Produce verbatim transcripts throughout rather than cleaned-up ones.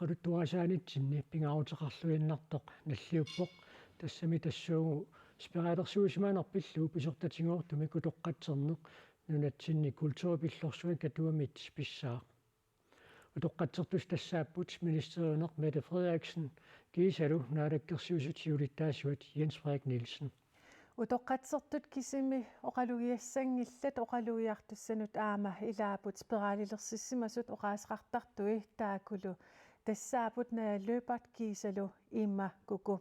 oqaluttuarisaanitsinni pingaaruteqarluinnartoq nalliuppoq, tassami tassuugu spiralersuisimaneq pillugu pisortatigoortumik utoqqatserneq nunatsinni kulturip illorsuani Katuamiit pissaaq. Utoqqatsertussat tassaapput ministeriuneq Mette Frederiksen kiisalu naalakkersuisut siulittaasuat Jens Frederik Nielsen. Utoqqatsertut kisimi oqalugiassanngillat, oqalugiartussanut aamma ilaapput spiralilersissimasut oqaaseqartartui, taakkulu tassaapput Naja Lyberth kiisalu Emma Kuku.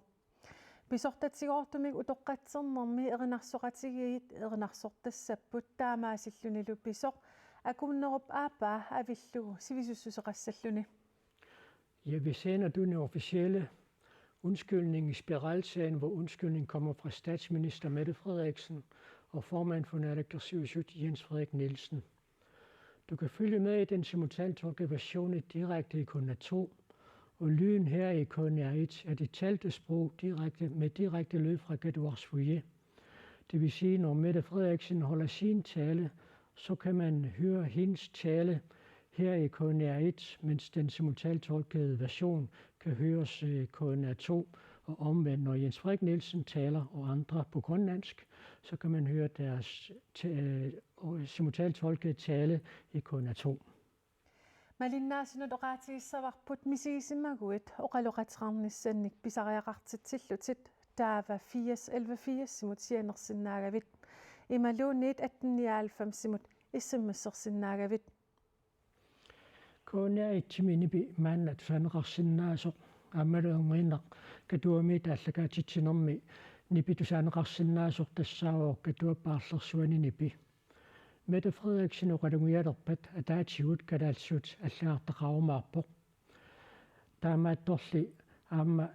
Pisortatigoortumik utoqqatsernermi erinarsoqatigiit erinarsortassapput, taamaasillunilu pisoq akunnerup aappaa avillugu sivisussuseqassalluni. Ja, vi sender nu den officielle undskyldning i spiralsagen, hvor undskyldning kommer fra statsminister Mette Frederiksen og formand for Naalakkersuisut, Jens Frederik Nielsen. Du kan følge med i den simultantolkede version i direkte i K N R to, og lyden her i K N R et er det talte sprog direkte, med direkte lyd fra Katuarsuit. Det vil sige, når Mette Frederiksen holder sin tale, så kan man høre hendes tale her i K N R et, mens den simultantolkede version kan høres i K N R to, og omvendt, når Jens Frederik Nielsen taler og andre på grønlandsk, så kan man høre deres t- øh, og simultantolkede tale i K N R to. Malinnaasunut oqaatigissavarput, misigisimaguit oqaloqateqarnissannik pisariaqartitsillutit, taava firs elleve firsimut sianersinnaagavit. Imaluunniit atten nioghalvfemsimut S M S-ersinnaagavit. K N R et-imi nipi maanna tusaaneqarsinnaasoq aammalu erniinnaq Katuamiit aallakaatitsinermi nipi tusaaneqarsinnaasoq tassaavoq Katuap paarlersuani nipi. Mette Frederiksen oqalugialerpat ataatigut kalaallisut allagartaqarumaarpoq. Taamaattorli aamma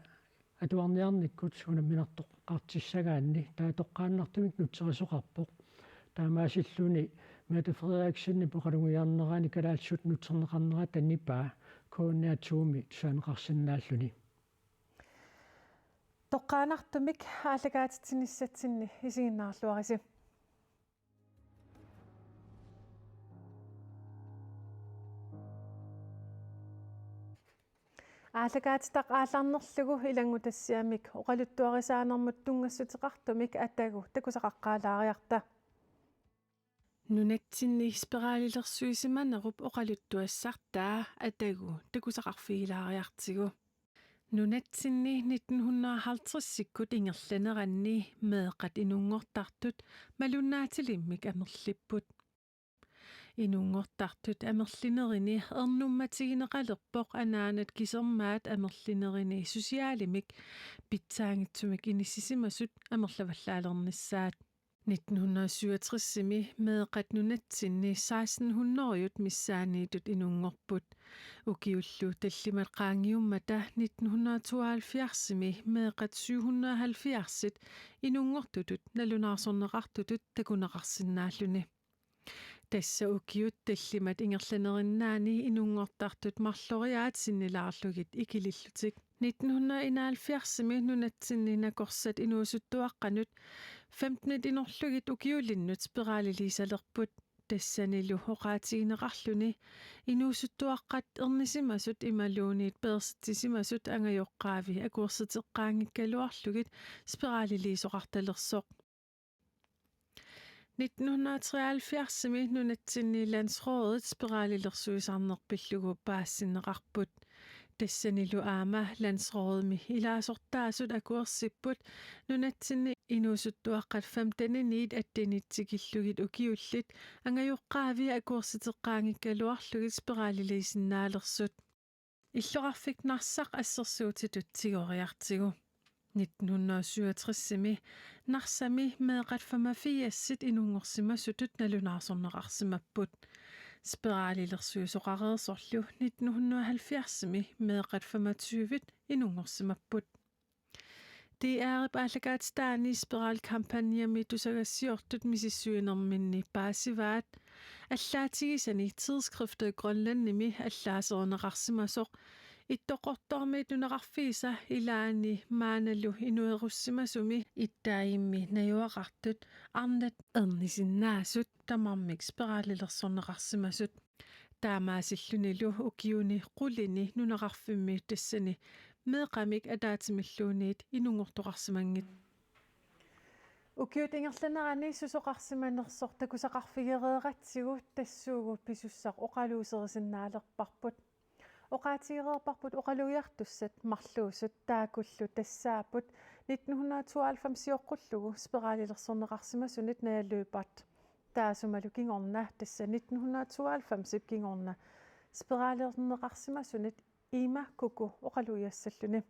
atuarniarnikkut unamminartoqartissagaanni taava toqqaannartumik nutserisoqarpoq. Taamaasilluni Mette Frederiksenip oqalugiarnerani kalaallisut nutserneqarnerata nipaa K N R to-mi tusaaneqarsinnaalluni. Toqqaannartumik aallakaatitsinissatsinni isiginnaarluarisi. Aallakaatitaq aallarnerlugu ilanngutassiamik oqaluttuarisaanermut tunngassuteqartumik Atagu takusaqaqqaalaariarta. Nunatsinni spiralilersuisimanerup oqaluttuassartaa Atagu takusaqarfigilaariartigu. Nunatsinni nitten hundrede og halvtredsikkut ingerlaneranni meeqqat inunngortartut malunnaatilimmik amerlipput. Inunngortartut amerlinerini ernummatigineqalerpoq anaanat kisermaat amerlinerini socialimik pitsaanngitsumik inissisimasut amerlavallaalernissaat. Nitten hundrede syvogtresimi meeqqat nunatsinni seksten hundrede missaanniittut inunngorput. Ukiullu tallimat qaangiummata nitten hundrede tooghalvfjerdsimi meeqqat syv hundrede halvfjerdsit inunngortutut nalunaarsorneqartutut takuneqarsinnaalluni. Tassa ukiut tallimat ingerlanerinnaani inunngortartut marloriaat sinnilaarlugit ikilillutik. Nitten hundrede enoghalvfjerdsimi nunatsinni nakorsat inuusuttuaqqanut femtenit inorlugit ukiulinnut spiraliliisalerput. Tassanilu oqaatigineqarluni inuusuttuaqqat ernisimasut imaluunniit peersitsisimasut angajoqqaavi akuersiteqqaanngikkaluarlugit spiraliliisoqartalersoq. Nitten hundrede treoghalvfjerdsimi nunatsinni landsrådet spiralilersuisarneq pillugu paasisinneqarput. Tassanilu aamma landsrådimi ilaasortaasut akuersipput nunatsinni inuusuttuaqqat femteniniit attenit tikillugit ukiullit angajoqqaavi akuersiteqqaanngikkaluarlugit spiraliliisinnaalersut. Illoqarfik Narsaq assersuutitut tigoriartigu. Nitten hundrede syvogtresimi Narsami meeqqat femogfirsit inunngorsimasutut nalunaarsorneqarsimapput. Spiralilersuisoqareersorlu nitten hundrede halvfjerdsimi meeqqat femogtyvit inunngorsimapput. D R-ip aallakaatitaani spiralkampagnemi tusagassiortut misissuinerminni paasivaat allaatigisani Tidsskriftet Grønlandimi allaaserineqarsimasoq Ittoqqortoormiit nunaqarfiisa ilaanni maannalu inuerussimasumi ittaajimmi najugaqartut arnat ernisinnaasut tamarmik spiralilersorneqarsimasut. taamaasillunilu ukiuni qulini nunaqarfimmi tassani meeqqamik ataatsimilluunniit inunngortoqarsimanngitsoq. Ukiut ingerlanerani susoqarsimanersoq takusaqarfigereeratsigu tassuugu pisussaq oqaluuserisinnaalerparput. Oqaatigereerparput oqalugiartussat marluusut, taakkulu tassaapput nitten hundrede tooghalvfems sioqqullugu spiralilersorneqarsimasunit Naja Lyberth. Taassumalu kingorna, tassa nitten hundrede tooghalvfemsip kingorna spiralilersorneqarsimasunit Ima Kuku oqalugiassalluni.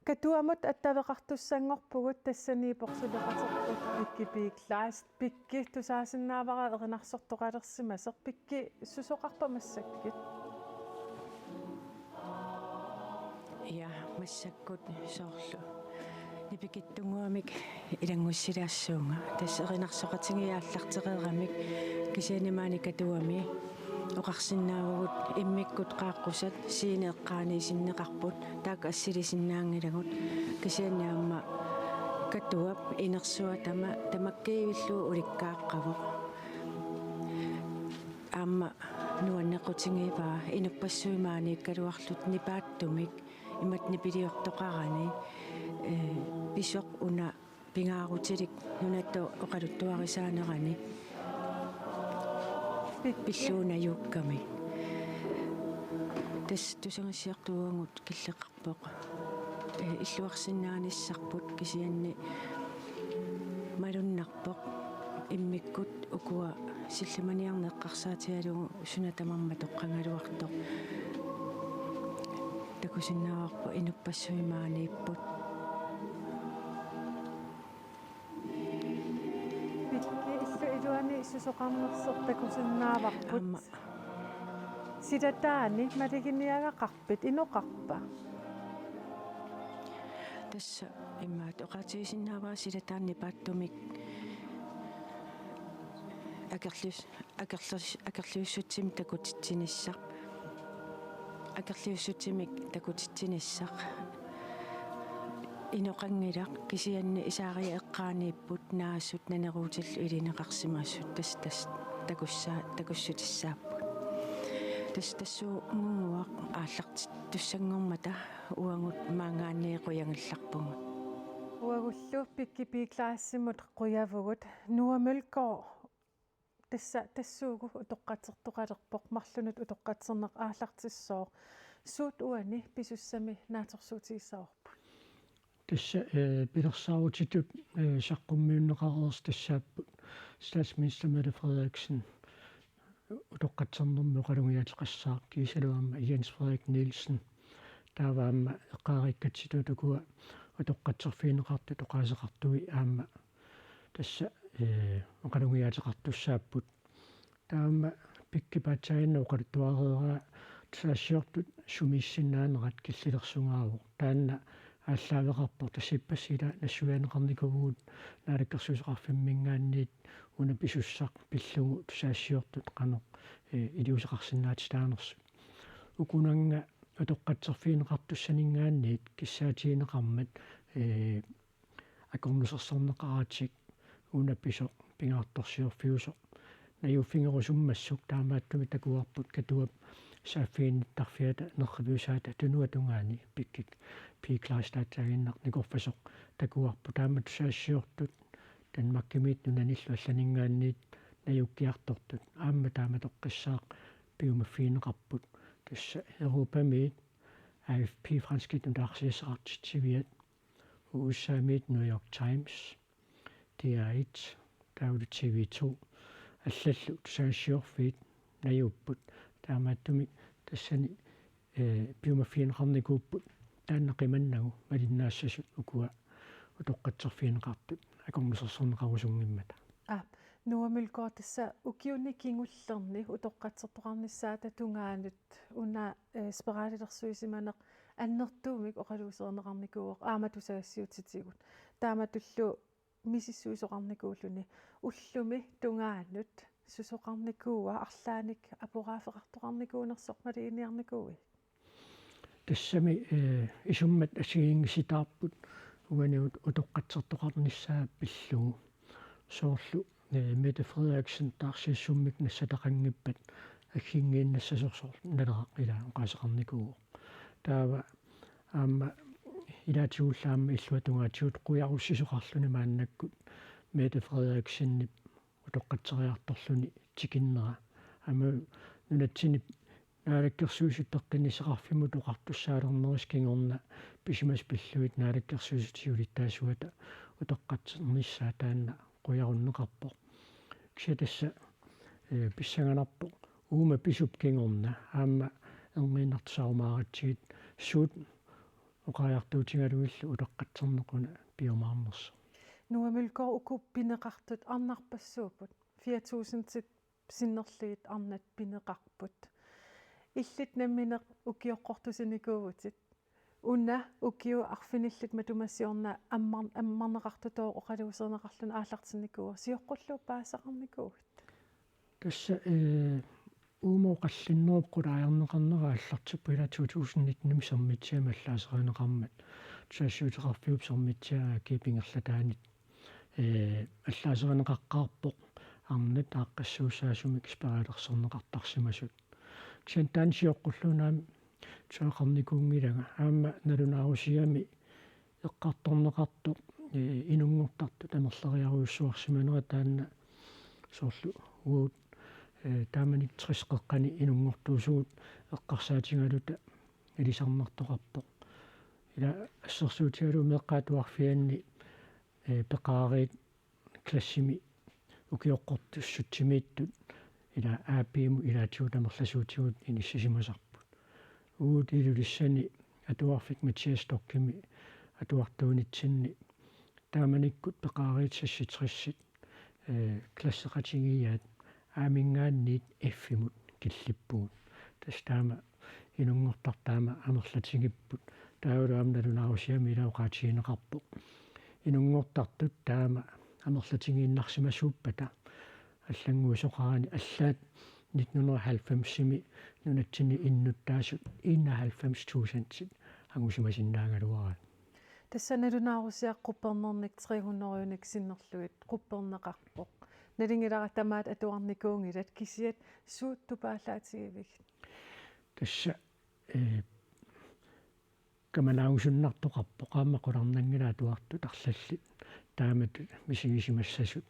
Katuamut attaveqartussanngorpugut, tassaniippoq suleqaterput Pikki Pigg Kleist. Pikki, tusaasinnaavara erinarsortoqalersimasoq. Pikki, susoqarpa massakkut? Ja, massakkut soorlu nipikitsunnguamik ilanngussilaassavunga. Tassa erinarsoqatigiit aallartereeramik, kisianni maani Katuami oqarsinnaavugut immikkut qaaqqusat scene eqqaaniisinneqarput, taakku assilisinnaanngilagut, kisianni aamma Katuap inersuatama tamakkiivillugu ulikkaaqqavoq. Aamma nuannequtigivaa inuppassuit maaniikkaluarlutik nipaattumik, imatut nipiliortoqarani, ee, pisoq una pingaarutilik nunatta oqaluttuarisaanerani pillugu najuukkami. Tassa tusagassiortuuvugut killeqarpoq. Ee, illuarsinnaanissarput kisianni malunnarpoq. Immikkut ukua sillimaniarneq eqqarsaatigalugu suna tamarmi toqqagaluartoq. Takusinnaavarput inuppassuit maaniipput. Pikki, illu iluani susoqarnersoq takusinnaavarput. Aamma. Silataani maluginiagaqarpit, inoqarpa? Tassa imaattoq oqaatigisinnaavara silataani nipaattumik akerlius-, akerlius-, akerliussutsimik takutitsinissaq. Akerliussutsimik takutitsinissaq. Inoqanngilaq, kisianni isaariat eqqaaniipput naasut naneruutillu ilineqarsimasut, tassa, tassa takussaa-, takussutissaapput. Tassa tassuugunnguaq aallartittussanngormata uagut maanngaanniit qujagallarpugut. Uagullu Pikki Pigg Kleistimut qujavugut. Noah Mølgaard, tassa tassuugu utoqqatsertoqalerpoq, marlunut utoqqatserneq aallartissooq. Suut uani pisussami naatsorsuutigissavarput? Tassa, eh, pilersaarutitut, eh, saqqummiunneqareersut tassaapput statsminister Mette Frederiksen, utoqqatsernermik oqalugiaateqassaaq, kiisalu aamma Jens Frederik Nielsen. Taava aamma eqqaareerikkatsitut ukua utoqqatserfigineqartut oqaaseqartui aamma tassa, ee, oqalugiaateqartussaapput. Taava aamma Pikki paatsaaginnaq oqaluttuareeraa tusagassiortut sumiissinnaanerat killilersugaavoq. Taanna aallaaveqarpoq, tassa ippassaq ila nassuiaaneqarnikuuvugut Naalakkersuisoqarfimminngaanniit una pisussaq pillugu tusagassiortut qanoq, ee, iliuuseqarsinnaatitaanersut. Ukunannga utoqqatserfigineqartussaninngaanniit kissaatigineqarmat, ee, akornusersorneqaratik una pisoq pingaartorsiorfiusoq najuuffigerusummassuk, taamaattumik takuarput Katuap saaffiginnittarfiata nerriviusaata tunuata tungaani Pikki Pigg Kleistaaginnaq nikorfasoq takuarput. Taama tusagassiortut Danmarkimiit nunanillu allaninngaanniit najuukkiartortut. Aamma taamatoqqissaaq piumaffigineqarput. Tassa Europamiit A F P, franskit nutaarsiassaqartitsiviat, U S A-miit New York Times, D R et, taavalu T V to, allallu tusagassiorfiit najuupput. Taamaattumik tassani, eh, piumaffigineqarnikuupput. Taanna qimannagu malinnaassasut ukua utoqqatserfigineqartut akornusersorneqarusunngimmata. Aa, Noah Mølgaard, tassa ukiuni kingullerni utoqqatsertoqarnissaata tungaanut una, eh, spiralilersuisimaneq annertuumik oqaluuserineqarnikuuvoq, aamma tusagassiutitigut. Taamatullu misissuisoqarnikuulluni. Ullumi tungaanut susoqarnikuua, arlaannik aporaaffeqartoqarnikuunersoq maluginiarnikuuit? Tassami, eh, isummat assigiinngisitaarput uani ut-, utoqqatsertoqarnissaa pillugu. Soorlu, eh, Mette Frederiksen taarsiassummik nassataqanngippat aggiinnassasoq soorlu Naleraq ilaa oqaaseqarnikuuvoq. Taava aamma ilaatigullu aamma illuatungaatigut qujarussisoqarluni maannakkut Mette Frederiksenip utoqqatseriartorluni tikinnera. Aamma nunatsinni naalakkersuisut peqqinnissaqarfimmut oqartussaalernerisa kingorna pisimasut pillugit naalakkersuisut siulittaasuata utoqqatsernissaa taanna qujarunneqarpoq. Kisianni tassa, eh, pissanganarpoq uuma pisup kingorna aamma erniinnartusaarumaaratsigu suut oqariartuutigalugillu utoqqatserneq una piumaarnersoq. Noah Mølgaard, uku pineqartut arnarpassuupput. Fire tusindit sinnerlugit arnat pineqarput. Illit nammineq ukioqqortusinikuuvutit. Una ukioq arfinillit matuma siorna ammar-, ammarneqartutooq oqaluuserineqarluni aallartinnikuuvoq. Sioqqullugu paasisaqarnikuuit? Tassa, eh, uuma oqallinnerup qulaajarneqarnera aallartippoq ilaa to tusind nitten-imi Sermitsiami allaaserineqarmat. Tusagassiuuteqarfiup Sermitsiap A/S-ip ingerlataanit, eh, allaaserineqaqqaarpoq arnat aaqqissuussaasumik spiraalersorneqartarsimasut. Kisianni taanna sioqqullugu una tusagaqarnikuunngilanga. Aamma nalunaarusiami eqqartorneqartoq, eh, inunngortartut amerleriarujussuarsimanera taanna soorlu uagut, eh, taamanikkut tres qeqqani inunngortuusugut eqqarsaatigaluta ilisarnartoqarpoq. Ilaa assersuutigalugu meeqqat atuarfianni, eh, peqaariit klassimi ukioqqortussutsimiittut ilaa A B-mut ilaatigut amerlasuutigut inissisimasarput. Uagut Ilulissani atuarfik Mathias Storchimi atuartuunitsinni taamanikkut peqaariit seksogtressit, eh, klasseqatigiiaat A-minngaanniit F-imut killippugut. Tassa taama inunngortartut taama amerlatigipput. Taavalu aamma nalunaarusiami ilaa oqaatigineqarpoq inunngortartut taama amerlatigiinnarsimasuuppata allannguisoqarani allaat nitten hundrede og halvfems-imi nunatsinni innuttaasut enoghalvfems tusindit angusimasinnaagaluaraat. Tassa nalunaarusiaq quppernernik tre hundrede-nik sinnerlugit qupperneqarpoq. Nalunngilara tamaat atuarnikuunngilat, kisianni suut tupaallaatigivigit? Tassa, eh, kamanaagusunnartoqarpoq, aamma qularnanngilaq atuartut arlallit taamatut misigisimassasut.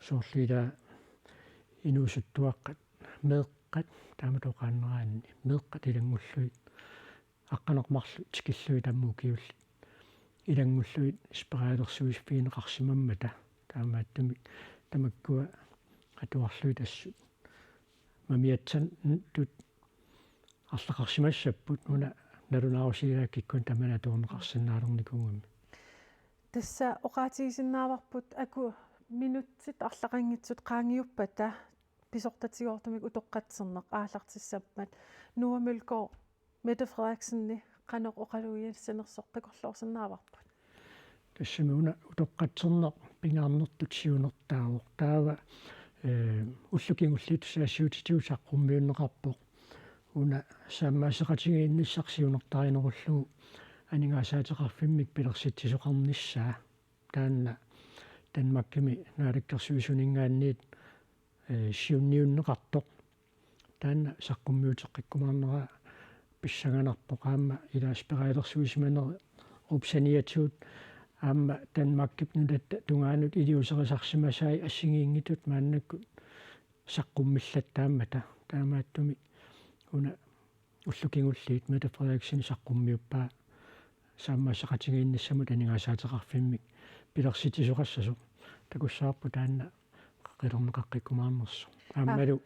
Soorlu ilaa inuusuttuaqqat, meeqqat, taamatut oqaannaraanni, meeqqat ilanngullugit aqqaneq-marluk tikillugit aamma ukiullit ilanngullugit spiraalersuisiffigineqarsimammata, taamaattumik tamakkua atuarlugit assut mamiatsatut arlaqarsimassapput, una nalunaarusiaq kikkunnit tamanit atuarneqarsinnaalernikuugami. Tassa oqaatigisinnaavarput uku minutsit arlaqanngitsut qaangiuppata pisortatigoortumik utoqqatserneq aallartissammat. Noah Mølgaard, Mette Frederiksenip qanoq oqalugisanersoq takorloorsinnaavarput? Tassami una utoqqatserneq pingaarnertut siunertaavoq. Taava, eh, ullut kingulliit tusagassiuutitigut saqqummiunneqarpoq una saammaasseqatigiinnissaq siunertarinerullugu aningaasaateqarfimmik pilersitsisoqarnissaa. Taanna Danmarkimi naalakkersuisuninngaanniit, eh, siunniunneqartoq. Taanna saqqummiuteqqikkumaarnera pissanganarpoq, aamma ilaa spiraalersuisimanerup saniatigut aamma Danmarkip nunatta tungaanut iliuuserisarsimasai assigiinngitsut maannakkut saqqummillattaammata. Taamaattumik una ullut kingulliit Mette Frederiksen saqqummiuppaa saammaasseqatigiinnissamut aningaasaateqarfimmik pilersitsisoqassasoq, takussavarput taanna qilerneqaqqikkumaarnersoq. Aammalu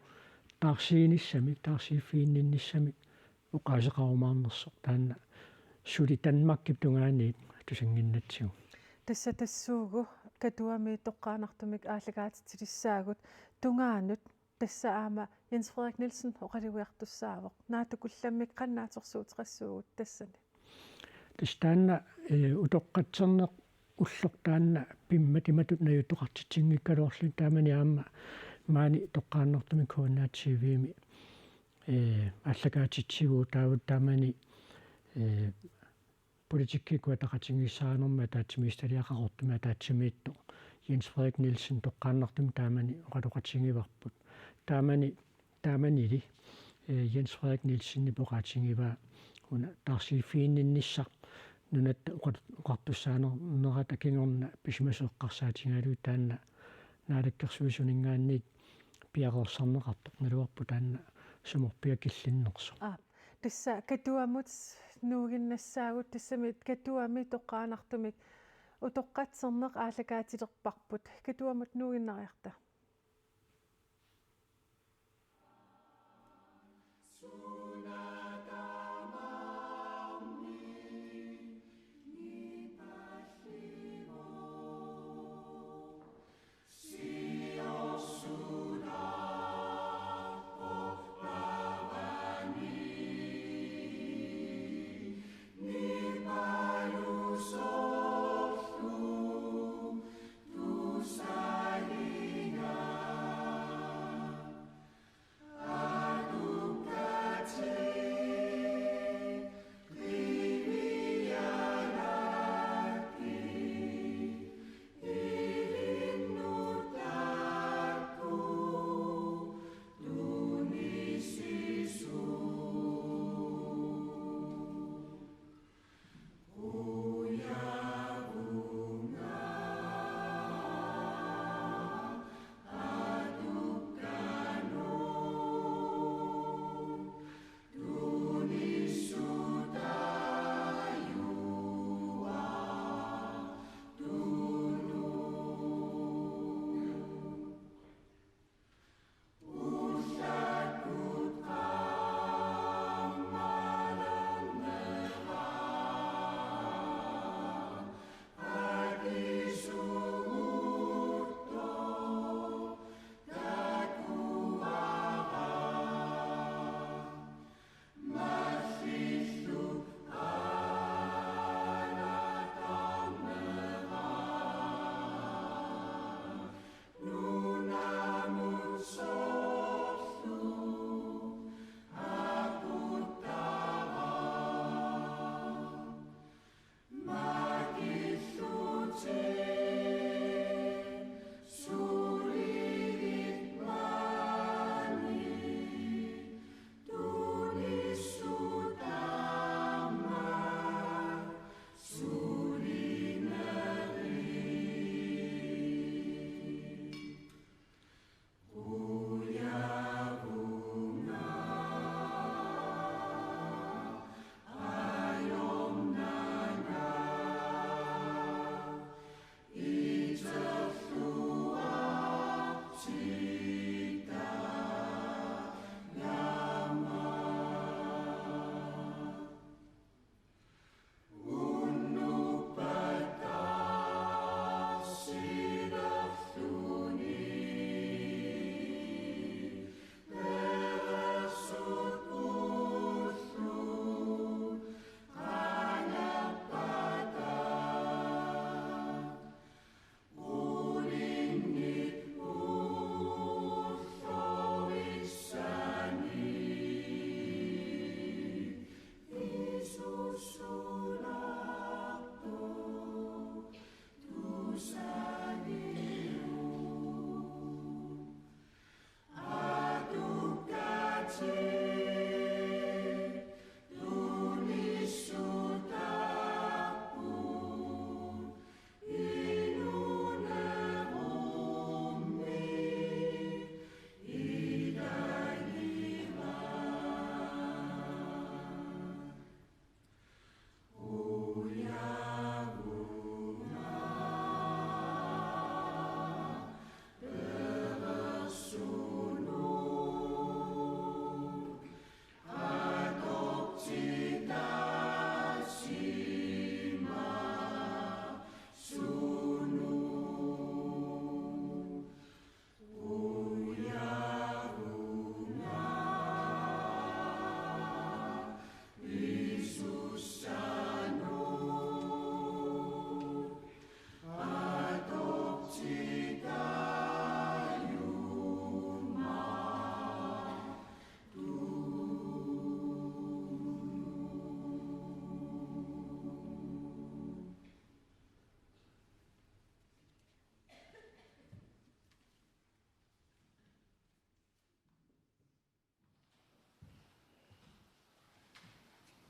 taarsiinissamik, taarsiiffiginninnissamik oqaaseqarumaarnersoq taanna suli Danmarkip tungaaniit tusannginnatsigu. Tassa tassuugu Katuami toqqaannartumik aallakaatitsilissaagut tungaanut, tassa aamma Jens Frederik Nielsen oqalugiartussaavoq. Naatsukullammik qanoq naatsorsuuteqassuugut tassani? Tassa taanna, eh, utoqqatserneq ulloq taanna pimmat imatut najugaqartitsinngikkaluarluni taamani aamma maani toqqaannartumik K N R T V-mi, eh, aallakaatitsivugut taava taamani, eh, politikkikkut ataqatigiissaanermut ataatsimiititaliaqartumi ataatsimiittoq Jens Frederik Nielsen toqqaannartumik taamani oqaloqatigivarput. Taamani Taamanili, eh, Jens Frederik Nielsenip oqaatigivaa una taarsiiffiginninnissaq nunatta oqar-, oqartussaanerata kingorna pisimasoq eqqarsaatigalugu taanna Naalakkersuisuninngaanniit piareersarneqartoq naluarpoq taanna sumorpiaq killinnersoq. Aa, tassa Katuamut nuuginnassaagut, tassami Katuami toqqaannartumik utoqqatserneq aallakaatilerparput. Katuamut nuuginnariarta.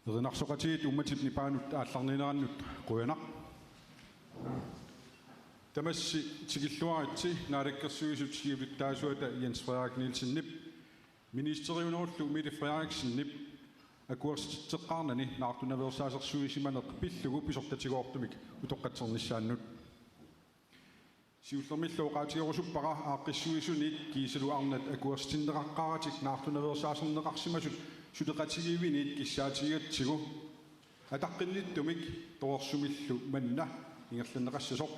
Erinarsoqatigiit uummatip nipaanut aallarniinerannut qujanaq. Tamassi tikilluaritsi Naalakkersuisut siulittaasuata Jens Frederik Nielsenip ministeriunerullu Mette Frederiksenip akuersititseqqaarnani naartunaveersaasersuisimaneq pillugu pisortatigoortumik utoqqatsernissaannut. Siullermillu oqaatigerusuppara aaqqissuisuniit kiisalu arnat akuersitinneqaqqaaratik naartunaveersaaserneqarsimasut suleqatigiiffiniit kissaatigigatsigu ataqqinnittumik torersumillu manna ingerlanneqassasoq.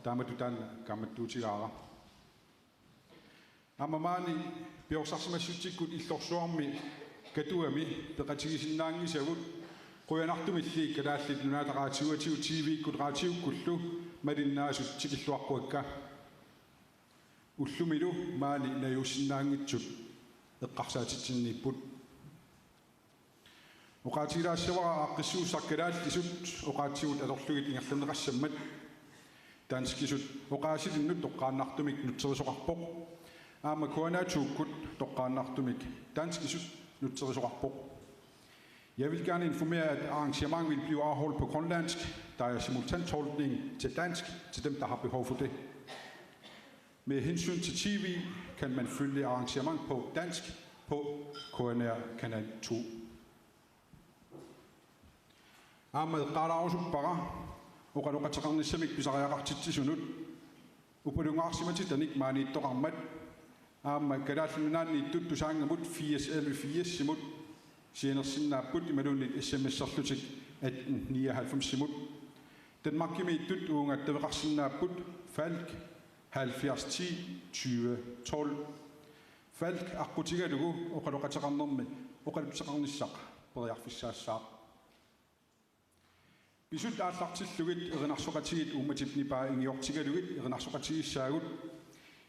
Taamatut taanna kaammattuutigaara. Aamma maani piorsarsimassutsikkut illorsuarmi Katuami peqatigisinnaanngisagut, qujanartumilli Kalaallit Nunaata Raatiuatigut T V-kkut raatiukkullu malinnaasut tikilluaqquakka. Ullumilu maani najuussinnaanngitsut eqqarsaatitsinniipput. Oqaatigilaassavara aaqqissuussaq kalaallisut oqaatsigut atorlugit ingerlanneqassammat. Danskisut oqaasilinnut toqqaannartumik nutserisoqarpoq. Aamma K N R to-kkut toqqaannartumik danskisut nutserisoqarpoq. Jeg vil gerne informere, at arrangementet vil blive afholdt på grønlandsk. Der er simultantolkning til dansk til dem, der har behov for det. Med hensyn til T V kan man følge arrangement på dansk på K N R Kanal to. Aamma eqqaalaarusuppara oqaloqateqarnissamik pisariaqartitsisunut upalungaarsimatitanik maaniittoqarmat, aamma Kalaallit Nunaanniittut Tusaanngamut firs elleve firsimut sianersinnaapput imaluunniit S M S-erlutik atten nioghalvfemsimut. Danmarkimiittut uunga attaveqarsinnaapput Falk halvfjerds ti tyve tolv. Falk aqqutigalugu oqaloqateqarnermi oqalutseqarnissaq periarfissaassaaq. Pisut aallartillugit erinarsoqatigiit uummatip nipaa ingiortigalugit erinarsoqatigiissaagut.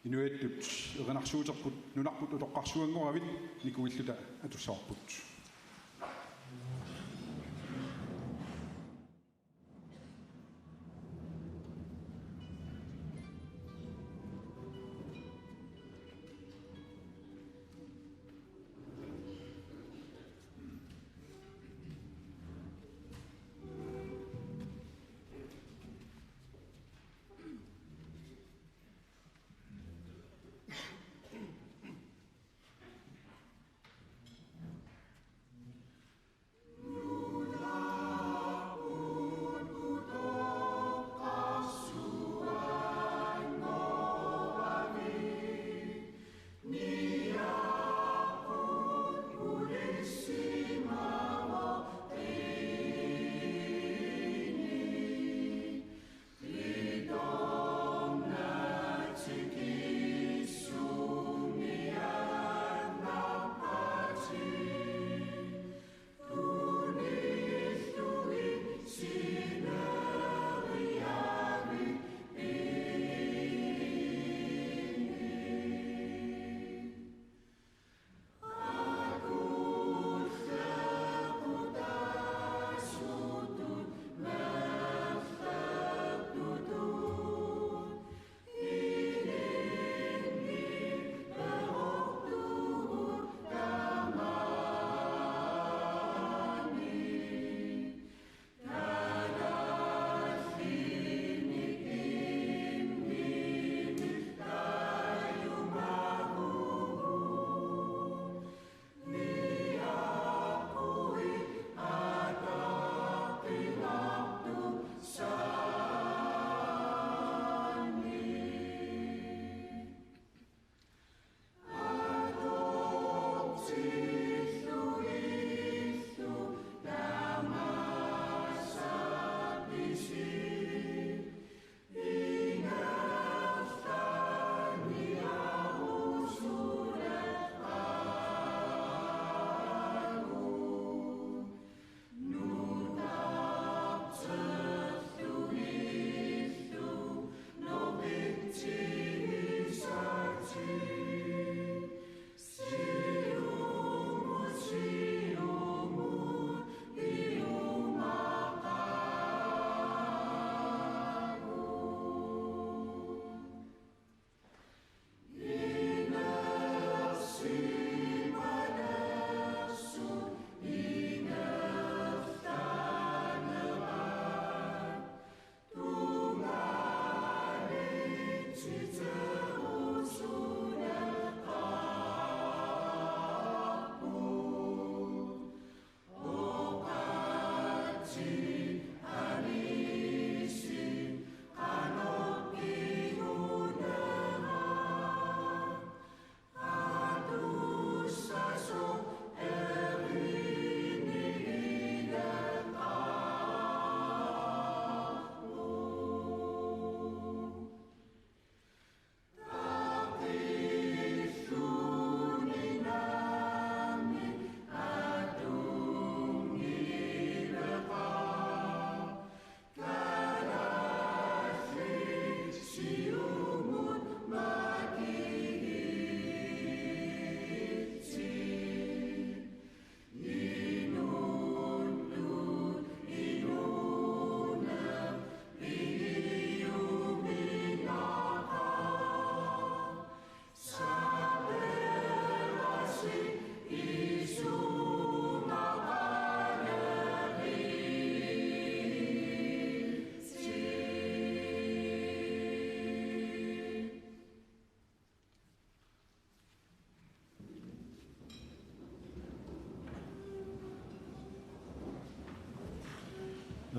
Inuiattut erinarsuuterput nunarput utoqqarsuanngoravit nikuilluta atussavarput.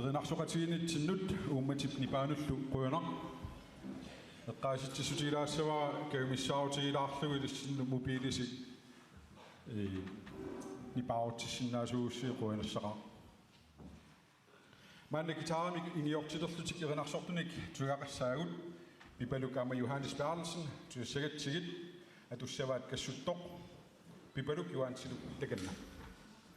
Erinarsoqatigiinnitsinnut uummatip nipaanullu qujanaq. Eqqaasitsissutigilaassavat kajumissaarutigilaarlugu ilissinnut mobiilisi, ee, nipaarutissinnaasuussi qujanarsaaq. Maanna guitarimik ingiortilerlutik erinarsortunik tugaqassaagut, Pipaluk aamma Johannes Berthelsen, tusassagatsigit, atussavaat Kassuttoq, Pipaluk Johannesillu takanna. Vi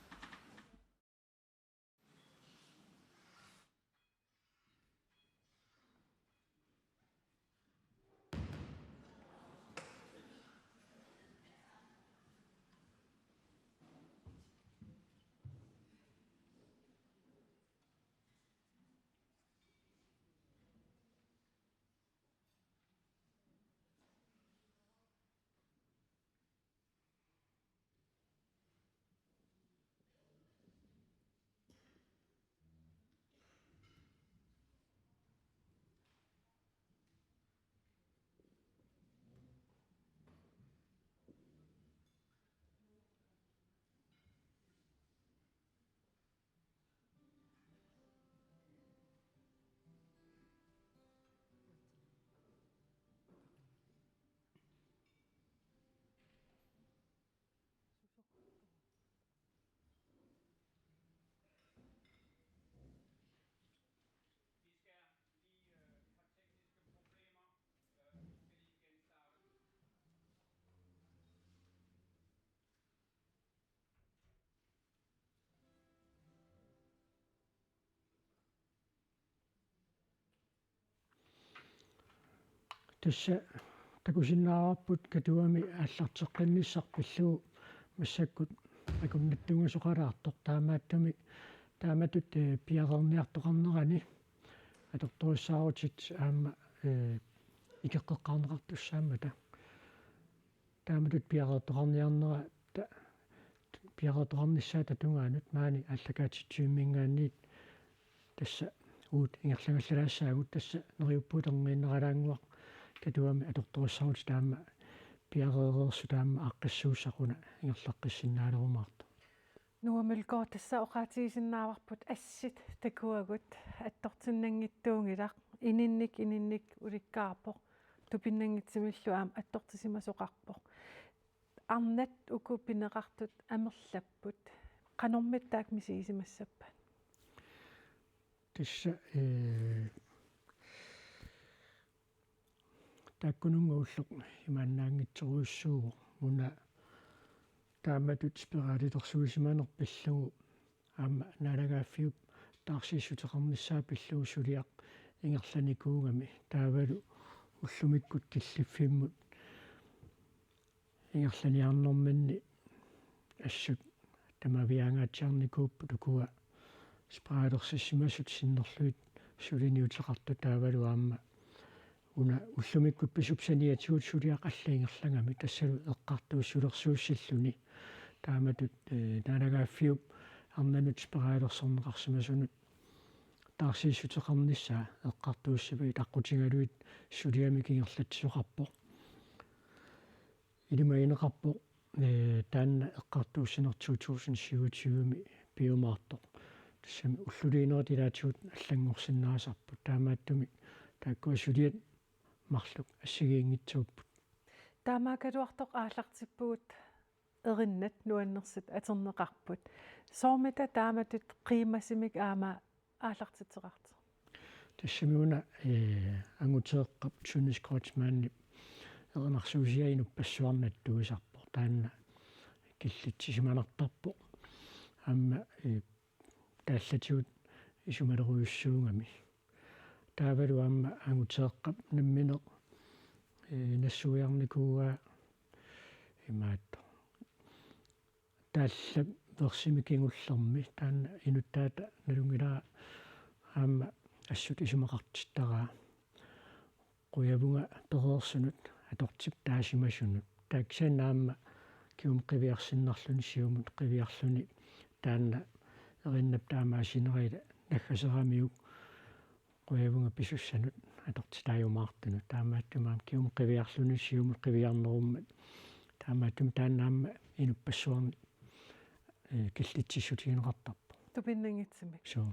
skal lige, øh, vi har tekniske problemer. Øh, vi skal lige genstarte. Tassa takusinnaavarput Katuami aallarteqqinnissaq pillugu massakkut akunnattuungasoqalaartoq, taamaattumik taamatut, eh, piareerniartoqarnerani atortorissaarutit aamma, eh, ikeqqeqqaarneqartussaammata. Taamatut piareertoqarniarnera ta-, piareertoqarnissaata tungaanut maani aallakaatitsivimminngaanniit tassa uagut ingerlangallalaassagut, tassa neriuppunga atorniinnaralaannguaq Katuami atortorissaarutit aamma piareereersut aamma aaqqissuussaq una ingerlaqqissinnaalerumaartoq. Noah Mølgaard, tassa oqaatigisinnaavarput assit takuagut attortinnanngitsuunngilaq, ininnik ininnik ulikkaarpoq, tupinnanngitsumillu aamma attortisimasoqarpoq. Arnat uku pineqartut amerlapput. Qanormita taakku misigisimassappat? Tassa, eh, taakkununnga ulloq imaannaanngitsorujussuuvoq, una taamatut spiralilersuisimaneq pillugu aamma naalagaaffiup taarsiissuteqarnissaa pillugu suliaq ingerlanikuugami, taavalu ullumikkut killiffimmut ingerlaniarnerminni assut tamaviaangaatsiarnikuupput ukua spiralilersissimasut sinnerlugit suliniuteqartut, taavalu aamma una ullumikkut pisup saniatigut suliaq alla ingerlagami, tassalu eqqartuussulersuussilluni. Taamatut, eh, naalagaaffiup arnanut spiralilersorneqarsimasunut taarsiissuteqarnissaa eqqartuussivik aqqutigalugit suliamik ingerlatsisoqarpoq. Ilimagineqarpoq, eh, taanna eqqartuussineq to tusind syvogtyve-mi piumaartoq. Tassami ulluliinerit ilaatigut allanngorsinnaasarput. Taamaattumik taakkua suliat marluk assigiinngitsuupput. Taamaakkaluartoq aallartippugut erinnat nuannersut atorneqarput. Soormita taamatut qiimasumik aamma aallartitseqartoq? Tassami una, eh, Anguteeqqap Sundheds Kreutzmannip erinarsuusiaa inuppassuarnut attuisarpoq. Taanna killitsisimanartarpoq. Aamma, eh, taallatigut isumalerujussuugami. Taavalu aamma Anguteeqqap nammineq, eh, nassuiarnikuuaa imaattoq. Taallap versimi kingullermi taanna inuttaata nalunngilara aamma assut isumaqartittaraa. Qujavunga pereersunut atortip taasimasunut. Taava kisianni aamma kingumut qiviarsinnarluni siumut qiviarluni taanna erinnap taamaasinerani naggaseramiuk qujavunga pisussanut atortitaajumaartunut. Taamaattumik aamma kingumut qiviarluni siumut qiviarnerummat. Taamaattumik taanna aamma inuppassuarnut, eh, killitsissutigineqartarpoq. Tupinnanngitsumik. Suu.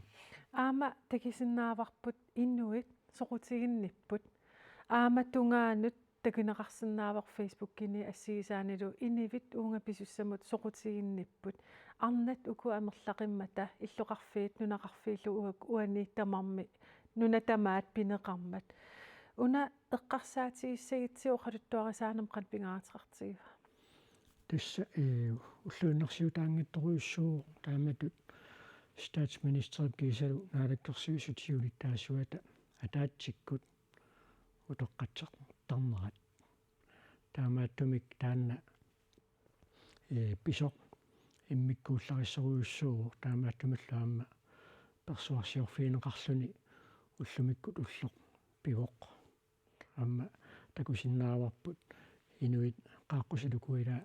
Aamma takusinnaavarput inuit soqutiginnipput. Aamma tungaanut takuneqarsinnaavoq Facebookimi assigisaanilu inuit uunga pisussamut soqutiginnipput. Arnat uku amerlaqimmata illoqarfiit nunaqarfiillu uagut uani tamarmi nuna tamaat pineqarmat. Una eqqarsaatigissagutsigu oqaluttuarisaanermut qanoq pingaaruteqartigiva? Tassa, eh, ulluinnarsiutaanngitsorujussuuvoq taamatut statsministerip kiisalu naalakkersuisut siulittaasuata ataatsikkut utoqqatsertarnerat. Taamaattumik taanna, eh, pisoq immikkuullarissorujussuuvoq, taamaattumillu aamma persuarsiorfigineqarluni ullumikkut ulloq pivoq. Aamma takusinnaavarput inuit qaaqqusiluku ila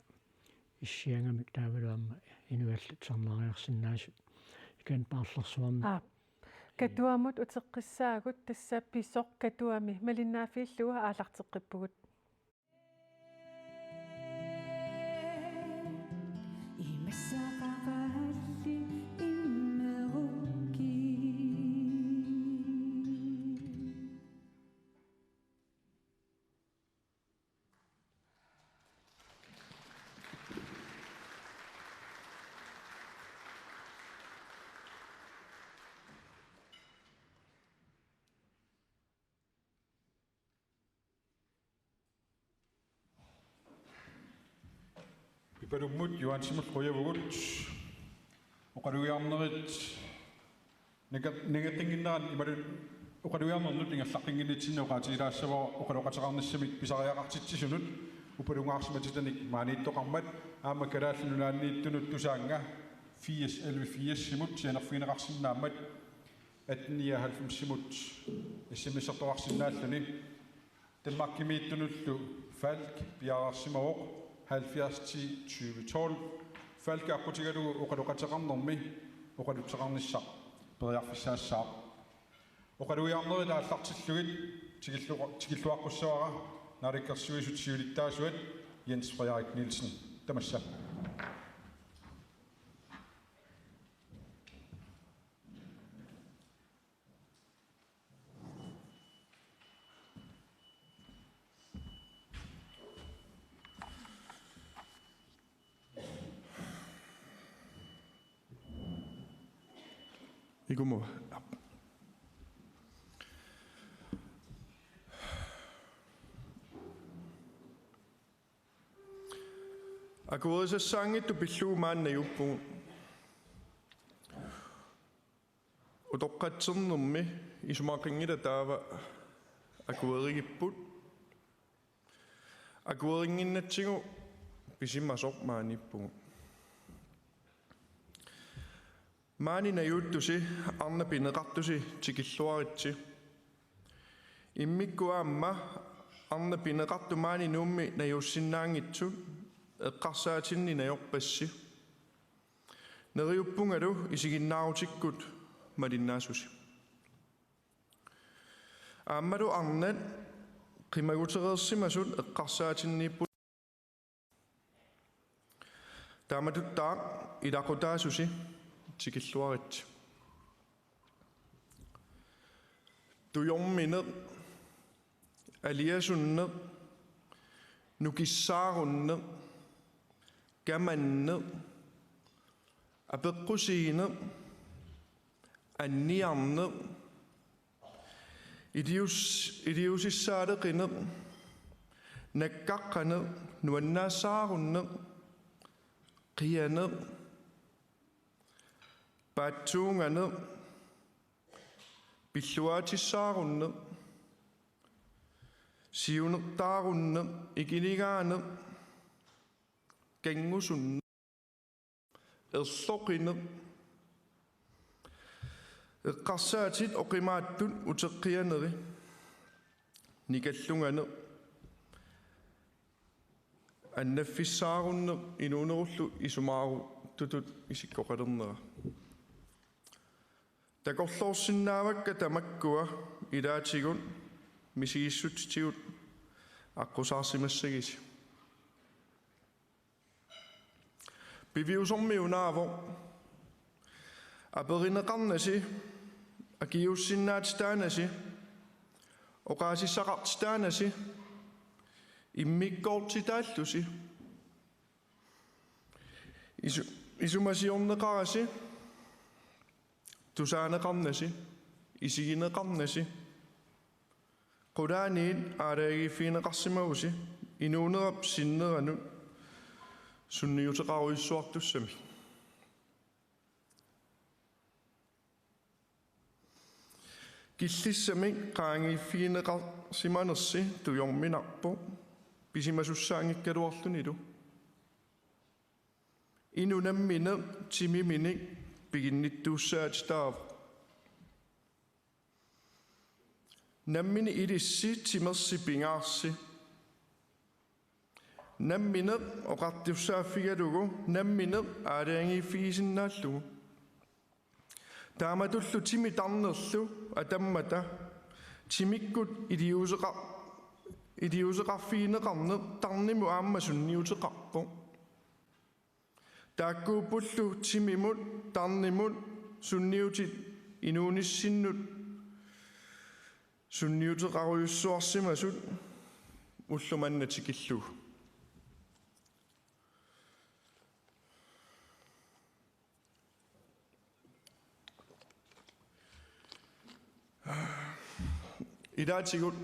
issiagamik taavalu aamma inuit allat tusarnaariarsinnaasut. Ikan paarlersuarni. Aap. Katuamut uteqqissaagut, tassa pisoq Katuami malinnaaffiillugu aallarteqqippugut. Ipalummut Johansimut qujavugut. Oqalugiarnerit nanga-, nangaqqinninneranni imaluunniit oqalugiarnernut ingerlaqqinnginnitsinni oqaatigilaassavara oqaloqateqarnissamik pisariaqartitsisunut upalungaarsimatitanik maaniittoqarmat, aamma Kalaallit Nunaanniittunut Tusaannga firs elleve firsimut sianerfigineqarsinnaammat atten nioghalvfemsimut S M S-ertoqarsinnaalluni. Danmarkimiittunullu Falk piareersimavoq halvfjerds ti tyve tolv. Falk aqqutigalugu oqaloqateqarnermi oqalutseqarnissaq periarfissaassaaq. Oqalugiarnerit aallartillugit tikillu-, tikilluaqqussavara Naalakkersuisut siulittaasuat Jens Frederik Nielsen. Tamassa. Ikumut. Akuerisassaanngitsoq pillugu maani najuuppugut. Utoqqatsernermi isumaqanngilaq taava akuerigipput. Akuerinnginnatsigu pisimasoq maaniippugut. Maani najuuttusi arnat pineqartusi tikilluaritsi. Immikkut aamma arnat pineqartut maani Nuummi najuussinnaanngitsut eqqarsaatinni najorpassi. Neriuppungalu isiginnaarutikkut malinnaasusi. Aammalu arnat qimagutereersimasut eqqarsaatinniipput. Taamatuttaaq ilaqutaasusi tikilluaritsi. Tujormineq, aliasunneq, nukissaarunneq, kamanneq, apeqqusiineq, anniarneq, ilius-, iliuusissaaleqineq, nakkaqqaneq, nuannaassaarunneq, qianeq, paatsuunganeq, pilluaatissaarunneq, siunertaarunneq, ikiligaaneq, kanngusunneq, erloqineq, eqqarsaatit oqimaatsut uteqqianeri, nikallunganeq, annaffissaarunneq inuunerullu isumaaruttutut isikkoqalernera. Takorloorsinnaavakka tamakkua ilaatigut misigissutsitigut aqqusaarsimassagisi. Piviusormi unaavoq: Aperineqarnasi Akiuussinnaatitaanasi, oqaasissaqartitaanasi, immikkoortitaallusi, isu-, isumasiorneqarasi, tusaaneqarnasi, isigineqarnasi, qulaaniit aalajangiiffigineqarsimavusi inuunerap sinneranut sunniuteqarujussuartussamik. Killissamik qaangiiffigineqarsimanersi tujorminarpoq pisimasussaanngikkaluarlunilu. Inuk nammineq timiminik piginnittuussaatitaavoq. Nammineq ilissi timersi pingaarsi. Nammineq oqartussaaffigalugu, nammineq aalajangiiffigisinnaallugu. Taamatullu timi tarnerlu atammata timikkut iliuuseqa-, iliuuseqarfigineqarneq tarnimut aamma sunniuteqarpoq. Taakkuuppullu timimut tarnimut sunniutit inuunissinnut sunniuteqarujussuarsimasut ulloq manna tikillugu. Ilaatigut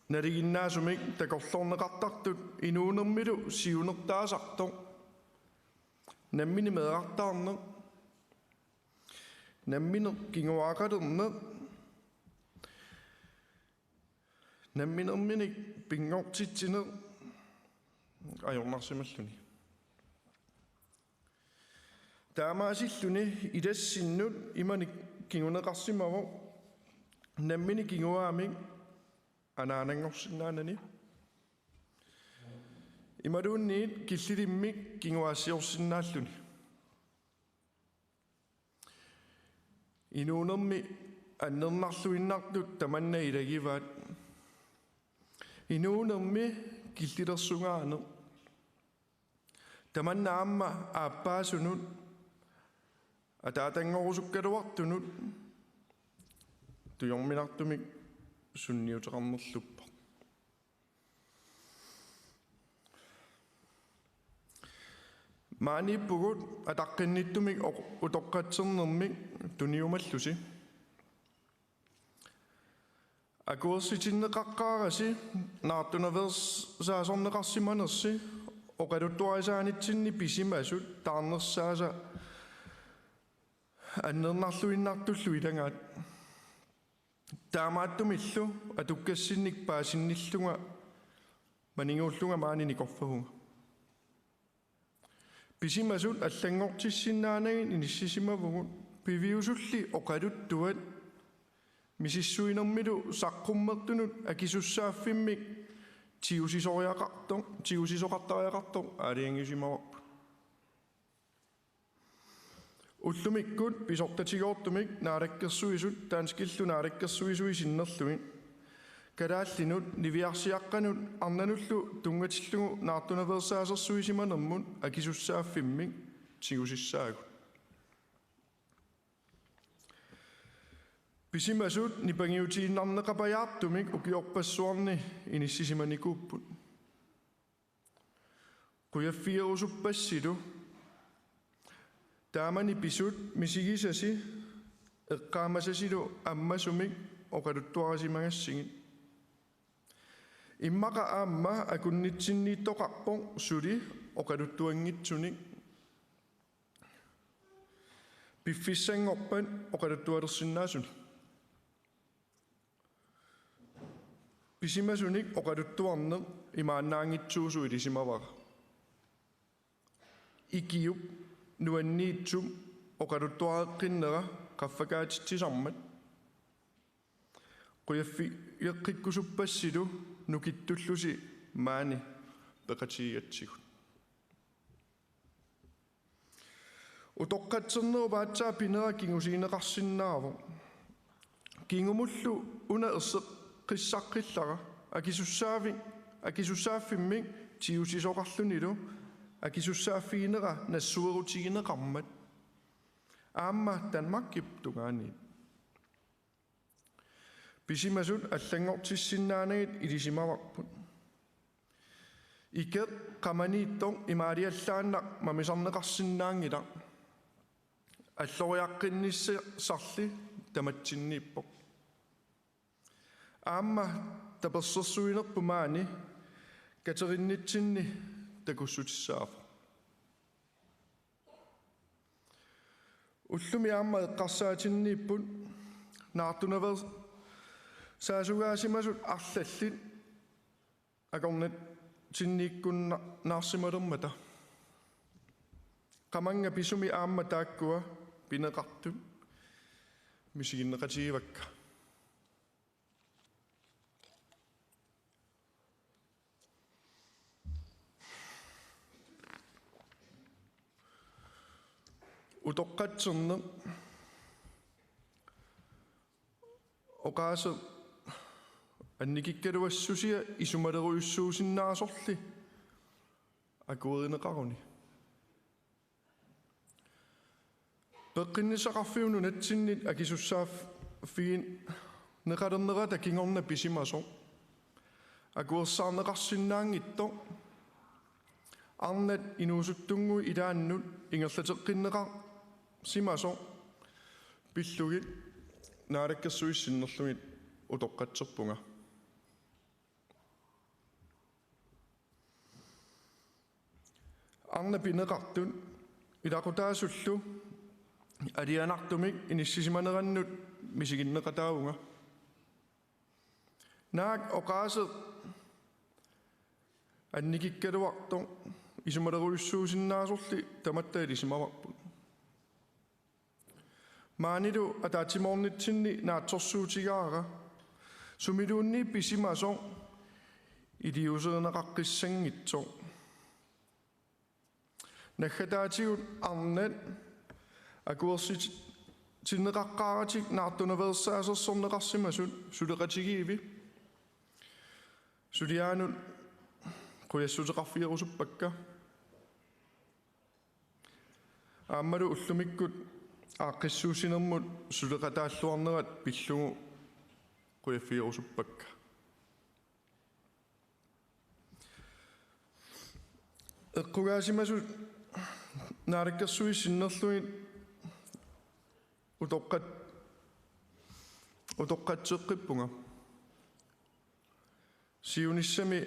nalinginnaasumik takorloorneqartartut inuunermilu siunertaasartoq nammineq meerartaarneq, nammineq kinguaaqalerneq, namminerminik pinngortitsineq ajornarsimalluni. Taamaasilluni ilassinnut imanik kinguneqarsimavoq nammineq kinguaamik anaananngorsinnaanani imaluunniit killilimmik kinguaassiorsinnaalluni. Inuunermi annernarluinnartut tamanna ilagivaat. Inuunermi killilersugaaneq. Tamanna aamma aappaasunut ataatanngorusukkaluartunut tujorminartumik sunniuteqarnerluppoq. Maaniippugut ataqqinnittumik oq-, utoqqatsernermik tuniumallusi. Akuersitinneqaqqaarasi naartunaveersaasorneqarsimanersi oqaluttuarisaanitsinni pisimasut taarnersaasa annernarluinnartullu ilagaat. Taamaattumillu atukkassinnik paasinnillunga maniguullunga maani nikorfavunga. Pisimasut allanngortissinnaanagit inissisimavugut piviusulli oqaluttuat misissuinermilu saqqummertunut akisussaaffimmik tigusisoriaqartoq, tigusisoqartariaqartoq aalajangiisimavarput. Ullumikkut pisortatigoortumik Naalakkersuisut danskillu naalakkersuisui sinnerlugit kalaallinut niviarsiaqqanut arnanullu tunngatillugu naartunaveersaasersuisimanermut akisussaaffimmik tigusissaagut. Pisimasut nipangiutiinnarneqapajaartumik ukiorpassuarni inissisimanikuupput. Qujaffigerusuppassilu taamani pisut misigisasi eqqaamasasilu ammasumik oqaluttuarisimagassigit. Immaqa aamma akunnitsinniittoqarpoq suli oqaluttuanngitsunik piffissanngorpat oqaluttualersinnaasunik. Pisimasunik oqaluttuarneq imaannaanngitsuusoq ilisimavara. Ikiup nuanniitsup oqaluttuareqqinnera qaffakaatitsisarmat. Qujaffigeqqikkusuppassilu nukittullusi maani peqatigigatsigut. Utoqqatsernerup aatsaat pinera kingusiineqarsinnaavoq. Kingumullu una erseqqissaqqillara akisussaavik, akisussaaffimmik tigusisoqarlunilu akisussaaffiginera nassuerutigineqarmat. Aamma Danmarkip tungaaniit. Pisimasut allanngortissinnaanagit ilisimavarput. Ikeq qamaniittoq imaaliallaannaq mamisarneqarsinnaanngilaq. Alloriaqqinnissarli tamatsinniippoq. Aamma tapersersuinerput maani katerinnitsinni takussutissaavoq. Ullumi aamma eqqarsaatinniipput naartunaveersaasugaasimasut arlallit akornatsinniikkunnaarsimalermata. Qamannga pisumi aamma taakkua pineqartut misiginneqatigivakka. Utoqqatserneq oqaaseq annikikkaluassusia isumalerujussuusinnaasorli akuerineqaruni. Peqqinnissaqarfiup nunatsinnit akisussaaffigineqalernerata kingorna pisimasoq akuersaarneqarsinnaanngitsoq arnat inuusuttunnguit ilaannut ingerlateqqinneqarsimasoq pillugit Naalakkersuisut sinnerlugit utoqqatserpunga. Arnat pineqartut ilaqutaasullu alianartumik inissisimanerannut misiginneqataavunga. Naak oqaaseq annikikkaluartoq isumalerujussuusinnaasorli tamatta ilisimavarput. Maanilu ataatsimoornitsinni naatsorsuutigaara sumiluunniit pisimasoq iliuuserineqaqqissanngitsoq. Naggataatigut arnat akuersitinneqaqqaaratik naartunaveersaasersorneqarsimasut suleqatigiivi suliaanut qujassuteqarfigerusuppakka. Aammalu ullumikkut aaqqissuussinermut suleqataalluarnerat pillugu qujaffigerusuppakka. Eqqugaasimasut Naalakkersuisut sinnerlugit utoqqat-, utoqqatseqqippunga. Siunissami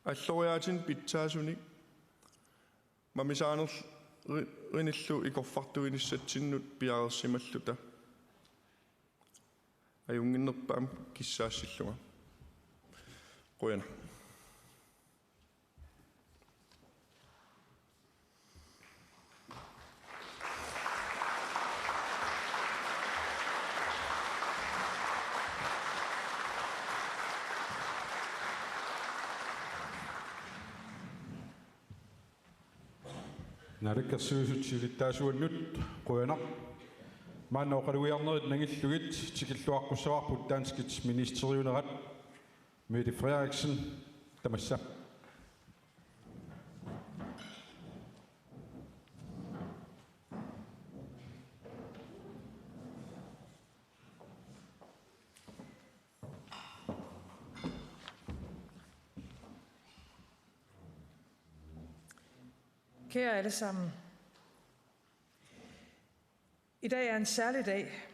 alloriaatinik pitsaasunik mamisaanerl-, ri-, rinillu ikorfartuinissatsinnut piareersimalluta. Ajunnginnerpaamik kissaassillunga. Qujanaq. Naalakkersuisut siulittaasuannut qujanaq. Maanna oqalugiarnerit nangillugit tikilluaqqussavarput danskit ministeriunerat. Mette Frederiksen, tamassa. Kære alle sammen. I dag er en særlig dag,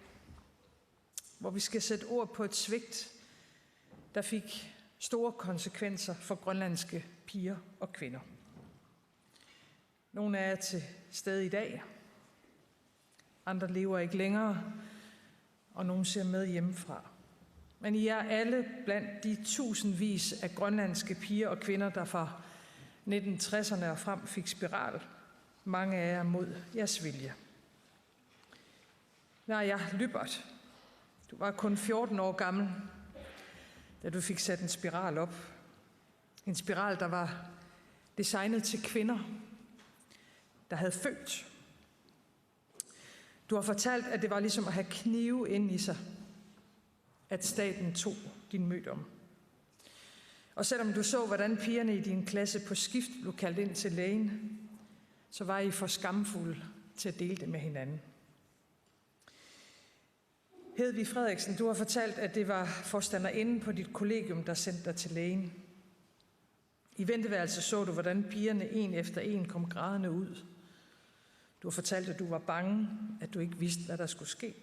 hvor vi skal sætte ord på et svigt, der fik store konsekvenser for grønlandske piger og kvinder. Nogle af jer er til stede i dag. Andre lever ikke længere, og nogle ser med hjemmefra. Men I er alle blandt de tusindvis af grønlandske piger og kvinder, der fra nitten tresserne og frem fik spiral. Mange af jer mod jeres vilje. Naja Lyberth, du var kun fjorten år gammel, da du fik sat en spiral op. En spiral, der var designet til kvinder, der havde født. Du har fortalt, at det var ligesom at have knive inde i sig, at staten tog din mødom. Og selvom du så, hvordan pigerne i din klasse på skift blev kaldt ind til lægen, så var I for skamfulde til at dele det med hinanden. Hedvig Frederiksen, du har fortalt, at det var forstanderinden på dit kollegium, der sendte dig til lægen. I venteværelset så du, hvordan pigerne en efter en kom grædende ud. Du har fortalt, at du var bange, at du ikke vidste, hvad der skulle ske.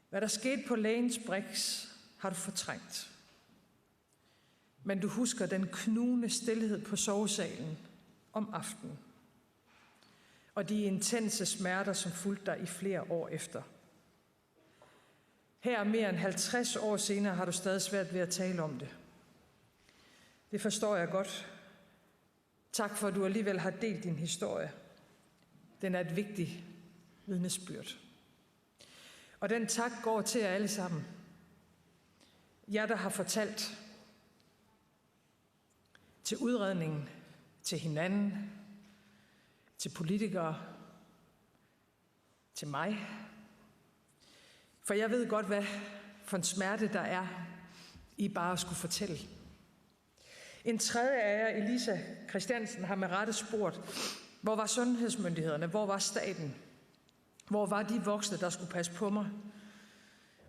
Hvad der skete på lægens briks, har du fortrængt. Men du husker den knugende stilhed på sovesalen om aftenen. Og de intense smerter, som fulgte dig i flere år efter. Her mere end halvtreds år senere har du stadig svært ved at tale om det. Det forstår jeg godt. Tak for, at du alligevel har delt din historie. Den er et vigtigt vidnesbyrd. Og den tak går til jer alle sammen. Jer, der har fortalt til udredningen, til hinanden, til politikere, til mig. For jeg ved godt, hvad for en smerte der er i bare at skulle fortælle. En tredje af jer, Elisa Christiansen, har med rette spurgt, hvor var sundhedsmyndighederne, hvor var staten, hvor var de voksne, der skulle passe på mig?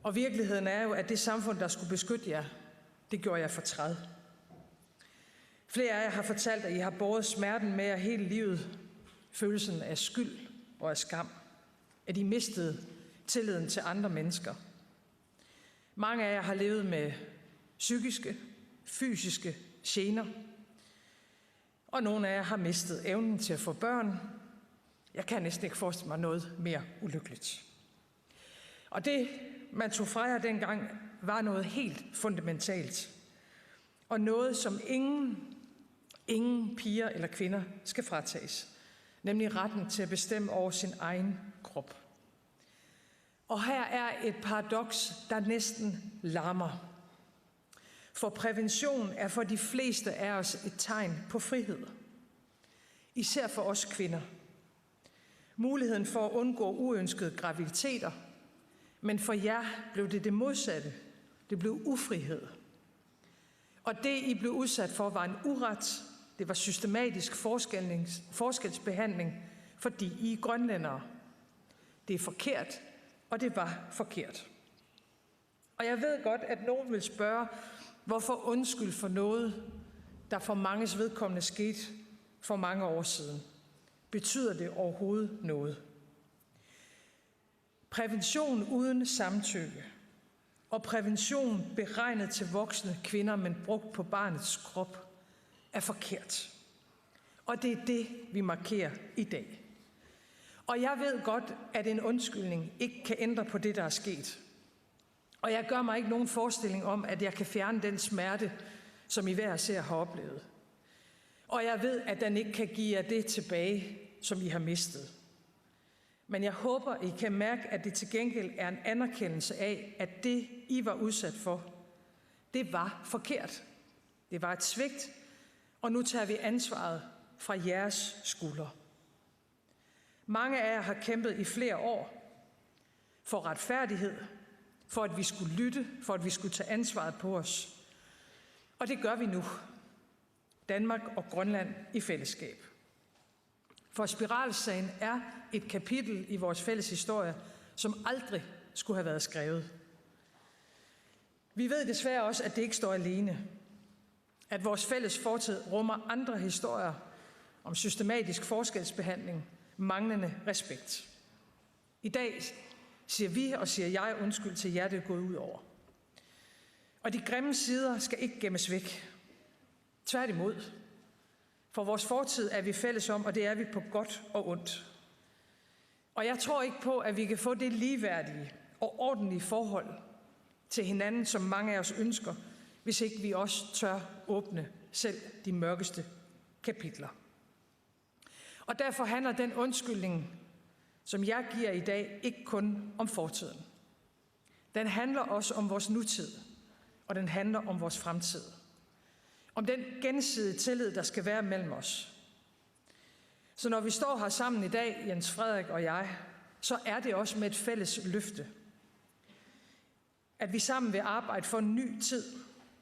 Og virkeligheden er jo, at det samfund, der skulle beskytte jer, det gjorde jeg fortræd. Flere af jer har fortalt, at I har båret smerten med jer hele livet, følelsen af skyld og af skam, at I mistede tilliden til andre mennesker. Mange af jer har levet med psykiske, fysiske gener, og nogle af jer har mistet evnen til at få børn. Jeg kan næsten ikke forestille mig noget mere ulykkeligt. Og det, man tog fra jer dengang, var noget helt fundamentalt. Og noget, som ingen, ingen piger eller kvinder skal fratages. Nemlig retten til at bestemme over sin egen krop. Og her er et paradoks, der næsten larmer. For prævention er for de fleste af os et tegn på frihed. Især for os kvinder. Muligheden for at undgå uønskede graviditeter. Men for jer blev det det modsatte. Det blev ufrihed. Og det, I blev udsat for, var en uret. Det var systematisk forskellings-, forskelsbehandling, fordi I er grønlændere. Det er forkert, og det var forkert. Og jeg ved godt, at nogen vil spørge, hvorfor undskylde for noget, der for manges vedkommende skete for mange år siden. Betyder det overhovedet noget? Prævention uden samtykke og prævention beregnet til voksne kvinder, men brugt på barnets krop, er forkert. Og det er det, vi markerer i dag. Og jeg ved godt, at en undskyldning ikke kan ændre på det, der er sket. Og jeg gør mig ikke nogen forestilling om, at jeg kan fjerne den smerte, som I hver især har oplevet. Og jeg ved, at den ikke kan give jer det tilbage, som I har mistet. Men jeg håber, I kan mærke, at det til gengæld er en anerkendelse af, at det, I var udsat for, det var forkert. Det var et svigt, og nu tager vi ansvaret fra jeres skuldre. Mange af jer har kæmpet i flere år for retfærdighed, for at vi skulle lytte, for at vi skulle tage ansvaret på os. Og det gør vi nu. Danmark og Grønland i fællesskab. For spiralsagen er et kapitel i vores fælles historie, som aldrig skulle have været skrevet. Vi ved desværre også, at det ikke står alene. At vores fælles fortid rummer andre historier om systematisk forskelsbehandling, manglende respekt. I dag siger vi og siger jeg undskyld til jer, det er gået ud over. Og de grimme sider skal ikke gemmes væk. Tværtimod. For vores fortid er vi fælles om, og det er vi på godt og ondt. Og jeg tror ikke på, at vi kan få det ligeværdige og ordentlige forhold til hinanden, som mange af os ønsker, hvis ikke vi også tør åbne selv de mørkeste kapitler. Og derfor handler den undskyldning, som jeg giver i dag, ikke kun om fortiden. Den handler også om vores nutid, og den handler om vores fremtid. Om den gensidige tillid, der skal være mellem os. Så når vi står her sammen i dag, Jens Frederik og jeg, så er det også med et fælles løfte, at vi sammen vil arbejde for en ny tid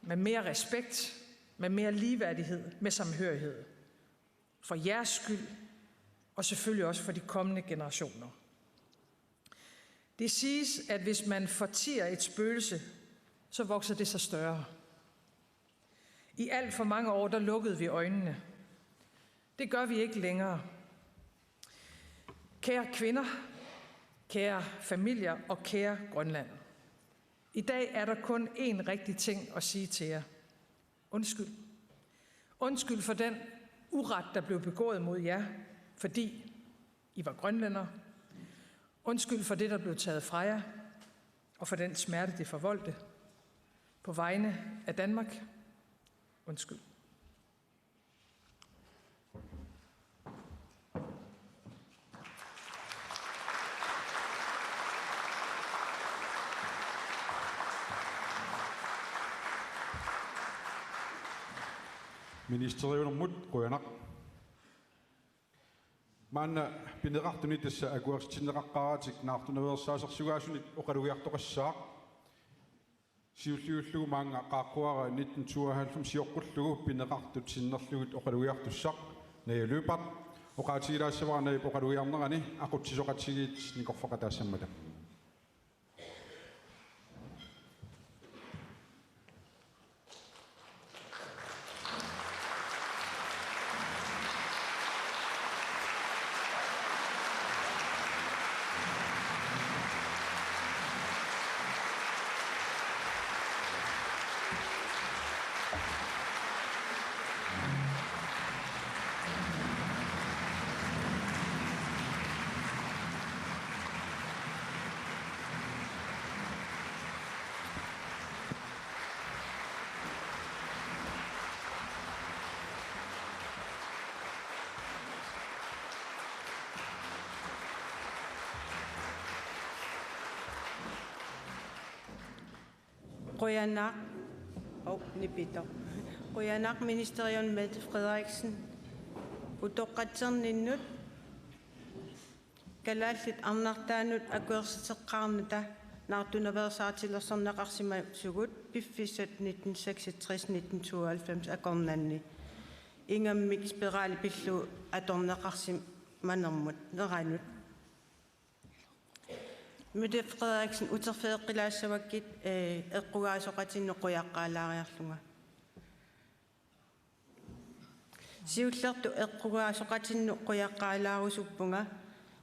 med mere respekt, med mere ligeværdighed, med samhørighed. For jeres skyld, og selvfølgelig også for de kommende generationer. Det siges, at hvis man fortier et spøgelse, så vokser det sig større. I alt for mange år, der lukkede vi øjnene. Det gør vi ikke længere. Kære kvinder, kære familier og kære Grønland. I dag er der kun én rigtig ting at sige til jer. Undskyld. Undskyld for den uret, der blev begået mod jer, fordi I var grønlændere. Undskyld for det, der blev taget fra jer, og for den smerte, det forvoldte. På vegne af Danmark, undskyld. Ministeriunermut qujanaq. Maanna pineqartuni tassa akuersitinneqaqqaaratik naartunaveersaasarsugaasunik oqalugiartoqassaaq. Siulliullugu maanga qaaqquara nitten tooghalvfems sioqqullugu pineqartut sinnerlugit oqalugiartussaq Naja Lyberth. Oqaatigilaassavara Najap oqalugiarnerani aqutsisoqatigiit nikorfaqataassammata. Qujanaq. Hov, nipitoq. Qujanaq ministerium Mette Frederiksen. Utoqqatserninnut kalaallit arnartaannut akuersiteqqaarnata naartunaveersaartilersorneqarsimasugut piffissat nitten seksogtres nitten tooghalvfems akornanni ingammik spirali pillugu atorneqarsimanermut neranut. Mette Frederiksen, uterfigeqqilaassavakkit, eh, eqqugaasoqatinnut qujaqqaalaariarlunga. Siullertut eqqugaasoqatinnut qujaqqaalaarusuppunga,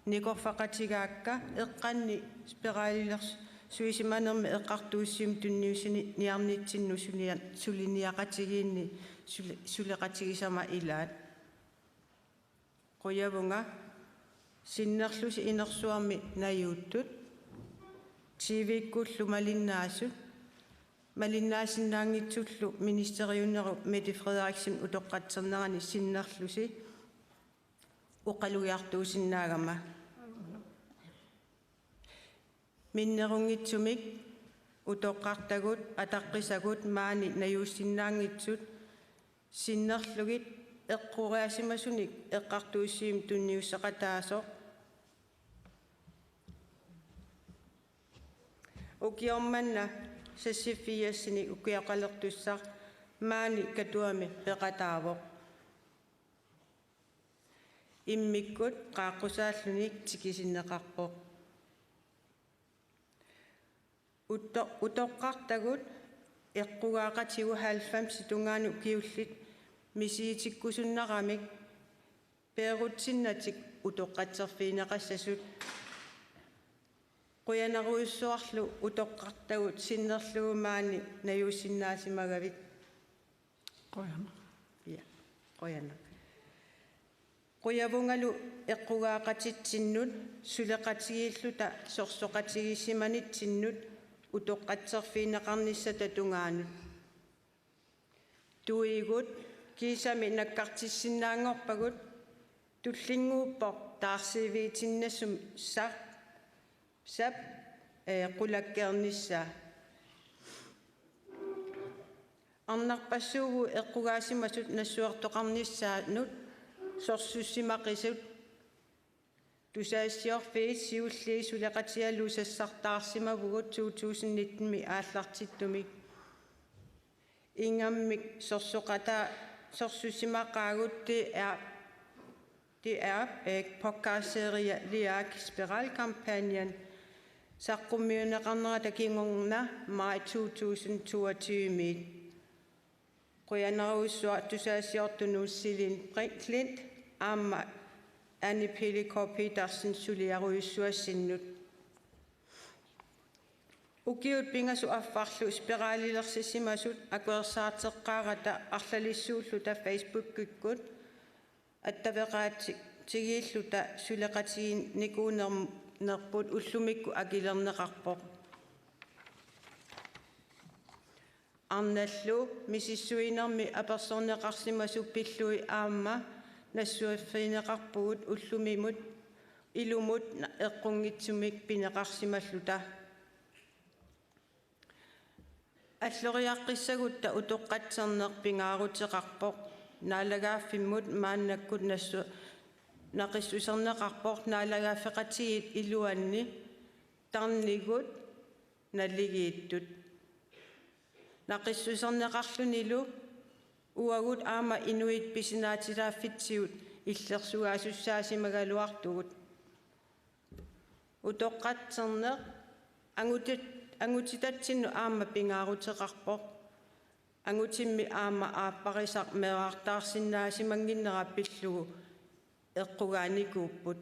nikorfaqatigaakka eqqanni spiralilersuisimanermi eqqartuussivimmik tunniussiniarnitsinnut sulia-, suliniaqatigiinni sule-, suleqatigisama ilaat. Qujavunga sinnerlusi inersuarmi najuuttut, T V-kkullu malinnaasut, malinnaasinnaanngitsullu ministeriunerup Mette Frederiksen utoqqatsernerani sinnerlusi oqalugiartuusinnaagama. Minnerunngitsumik utoqqartagut ataqqisagut maani najuussinnaanngitsut sinnerlugit eqqoriaasimasunik eqqartuussivimmik tunniusseqataasoq. Ukioq manna seksogfirsinik ukioqalertussaq maani Katuami peqataavoq. Immikkut qaaqqusaalluni tikisinneqarpoq. Utto-, utoqqartagut eqqugaaqatigut halvfemsit tungaanut ukiullit misigitikkusunnaramik peerutsinnatik utoqqatserfigineqassasut. Qujanarujussuarlu utoqqartagut sinnerlugu maani najuussinnaasimagavit. Qujanaq. Ja, qujanaq. Qujavungalu eqqugaaqatitsinnut suleqatigiilluta sorsoqatigiissimanitsinnut utoqqatserfigineqarnissata tungaanut. Tuigut kiisami nakkartissinnaanngorpagut tullinnguuppoq taarsiivigitinnissaminut sap, eh, qulakkeernissaa. Arnarpassuuvugut eqqugaasimasut nassuertoqarnissaannut sorsussimaqisut. Tusagassiorfiit siulliit suleqatigalugit sassartaarsimavugut to tusind nitten-imi aallartittumik. Ingammik sorsoqataa-, sorsussimaqaagut, det er, det er, eh, podcastserie Liaak Spiralkampagnen. saqqummiunneqarnerata kingorna maj to tusind toogtyve-miit. Qujanarujussuaq tusagassiortunut Celine Brink Klint aamma Anne Pele K. Petersen suliarujussuassinnut. Ukiut pingasut affarlu spiralilersisimasut akuersaarteqqaarata arlalissuulluta Facebookikkut attaveqaatigiilluta suleqatiginikuunerput ullumikkut akilerneqarpoq. Arnallu misissuinermi apersorneqarsimasut pillugit aamma nassuiffigineqarpugut ullumimut ilumut eqqunngitsumik pineqarsimalluta. Alloriaqqissagutta utoqqatserneq pingaaruteqarpoq. Naalagaaffimmut maannakkut nassu-, naqissuserneqarpoq naalagaaffeqatigiit iluanni tarnigut naligiittut. Naqissuserneqarlunilu uagut aamma inuit pisinaatitaaffitsigut illersugaasussaasimagaluartugut. Utoqqatserneq angutit-, angutitatsinnut aamma pingaaruteqarpoq. Angutimmi aamma aapparisaq meerartaarsinnaasimannginnera pillugu eqqugaanikuupput.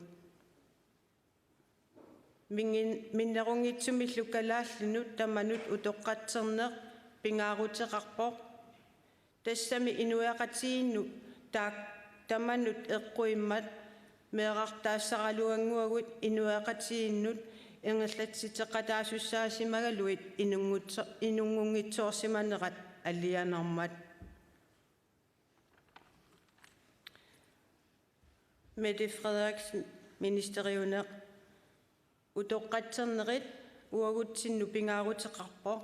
Mingin-, minnerunngitsumillu kalaallinut tamanut utoqqatserneq pingaaruteqarpoq. Tassami inuiaqatigiinnut taak-, tamanut eqquimmat meerartaassaraluannguagut inuiaqatigiinnut ingerlatsitseqataasussaasimagaluit inunngutso-, inunngunngitsoorsimanerat alianarmat. Mette Frederiksen, ministeriuneq: Utoqqatsernerit uagutsinnut pingaaruteqarpoq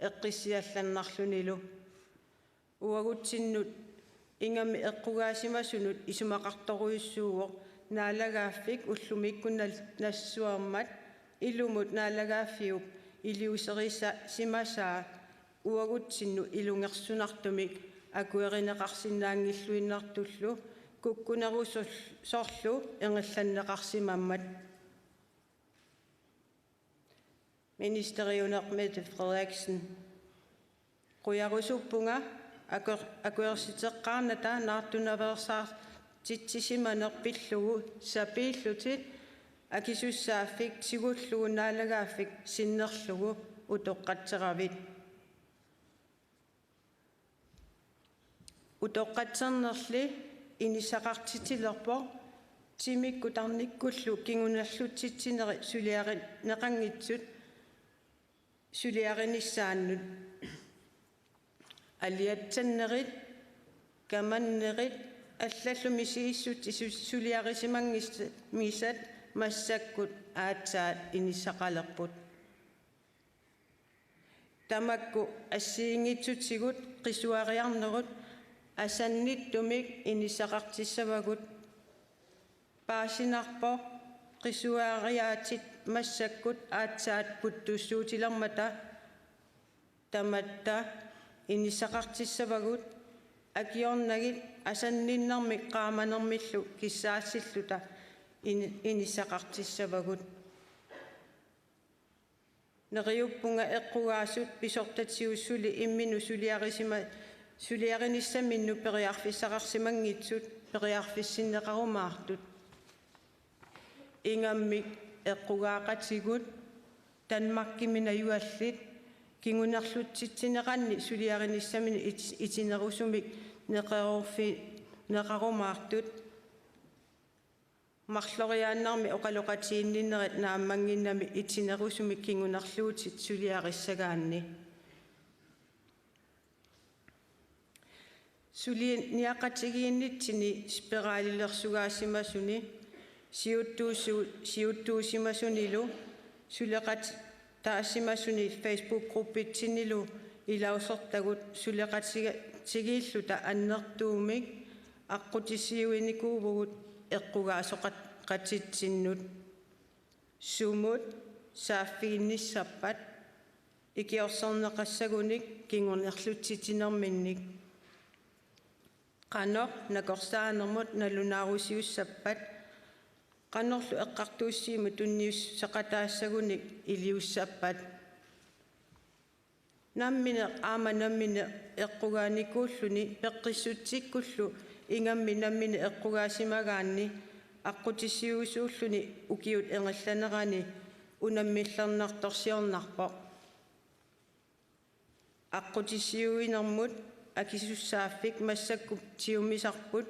eqqissiallannarlunilu. Uagutsinnut ingammik eqqugaasimasunut isumaqartorujussuuvoq naalagaaffik ullumikkut nal-, nassuermat ilumut naalagaaffiup iliuuserisasimasaa uagutsinnut ilungersunartumik akuerineqarsinnaanngilluinnartullu kukkunerusorlu ingerlanneqarsimammat. Ministeriuneq Mette Frederiksen: Qujarusuppunga akuer-, akuersiteqqaarnata naartunaveersaartitsisimaneq pillugu sapiillutit akisussaaffik tigullugu naalagaaffik sinnerlugu utoqqatseravit. Utoqqatsernerli inissaqartitsilerpoq timikkut tarnikkullu kingunerlutsitsinerit suliarineqanngitsut suliarinissaannut. Aliatsannerit, kamannerit allallu misigissutsit su-, suliarisimanngis-, -manngisat massakkut aatsaat inissaqalerput. Tamakku assigiinngitsutigut qisuariarnerut asannittumik inissaqartissavagut. Paasinarpoq qisuariaatit massakkut aatsaat puttussuutilermata tamatta inissaqartissavagut, akiornagit asanninnermik qaamanermillu kissaassilluta in-, inissaqartissavagut. Neriuppunga eqqugaasut pisortatigut suli imminut suliarisima-, suliarinissaminnut periarfissaqarsimanngitsut periarfissinneqarumaartut. Ingammik eqqugaaqatigut Danmarkimi najugallit kingunerlutsitsineranni suliarinissaminut it-, itinerusumik neqeroorfi-, neqarumaartut. Marloriaannarmi oqaloqatiginninnerit naammannginnami itinerusumik kingunerluutit suliarissagaanni. Suliniaqatigiinnitsinni spiralilersugaasimasuni siuttuusu-, siuttuusimasunilu suleqat- -taasimasuni Facebook-gruppitsinnilu ilausortagut suleqatiga-, -tigiilluta annertuumik aqqutissiuinikuuvugut eqqugaasoqat-, -qatitsinnut. Sumut saaffiginnissappat ikiorserneqassagunik kingunerlutsitsinerminnik. Qanoq nakorsaanermut nalunaarusiussappat Qanorlu eqqartuussivimmut tunniusseqataassagunik iliussappat? Nammineq aamma nammineq eqqugaanikuulluni peqqissutsikkullu ingammik nammineq eqqugaasimagaanni aqqutissiuisuulluni ukiut ingerlaneranni unammillernartorsiornarpoq. Aqqutissiuinermut akisussaaffik massakkut tiumisarput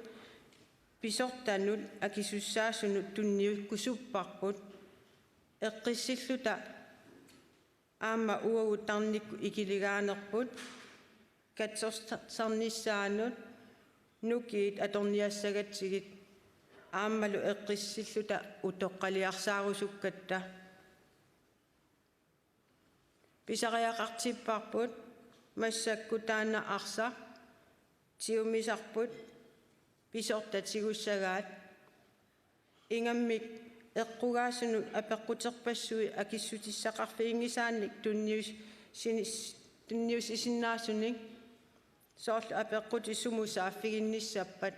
pisortanut akisussaasunut tunniukkusupparput. Eqqissilluta aamma uagut tarnikkut ikiligaanerput katsorsarnissaanut nukiit atorniassagatsigit aammalu eqqissilluta utoqqaliarsaarusukkatta. Pisariaqartipparput massakkut taanna arsaq tiumisarput pisortat tigussagaat. Ingammik eqqugaasunut apeqquterpassuit akissutissaqarfiginngisaannik tunnius-, sinis-, tunniussisinnaasunik, soorlu apeqqutit sumut saaffiginnissappat.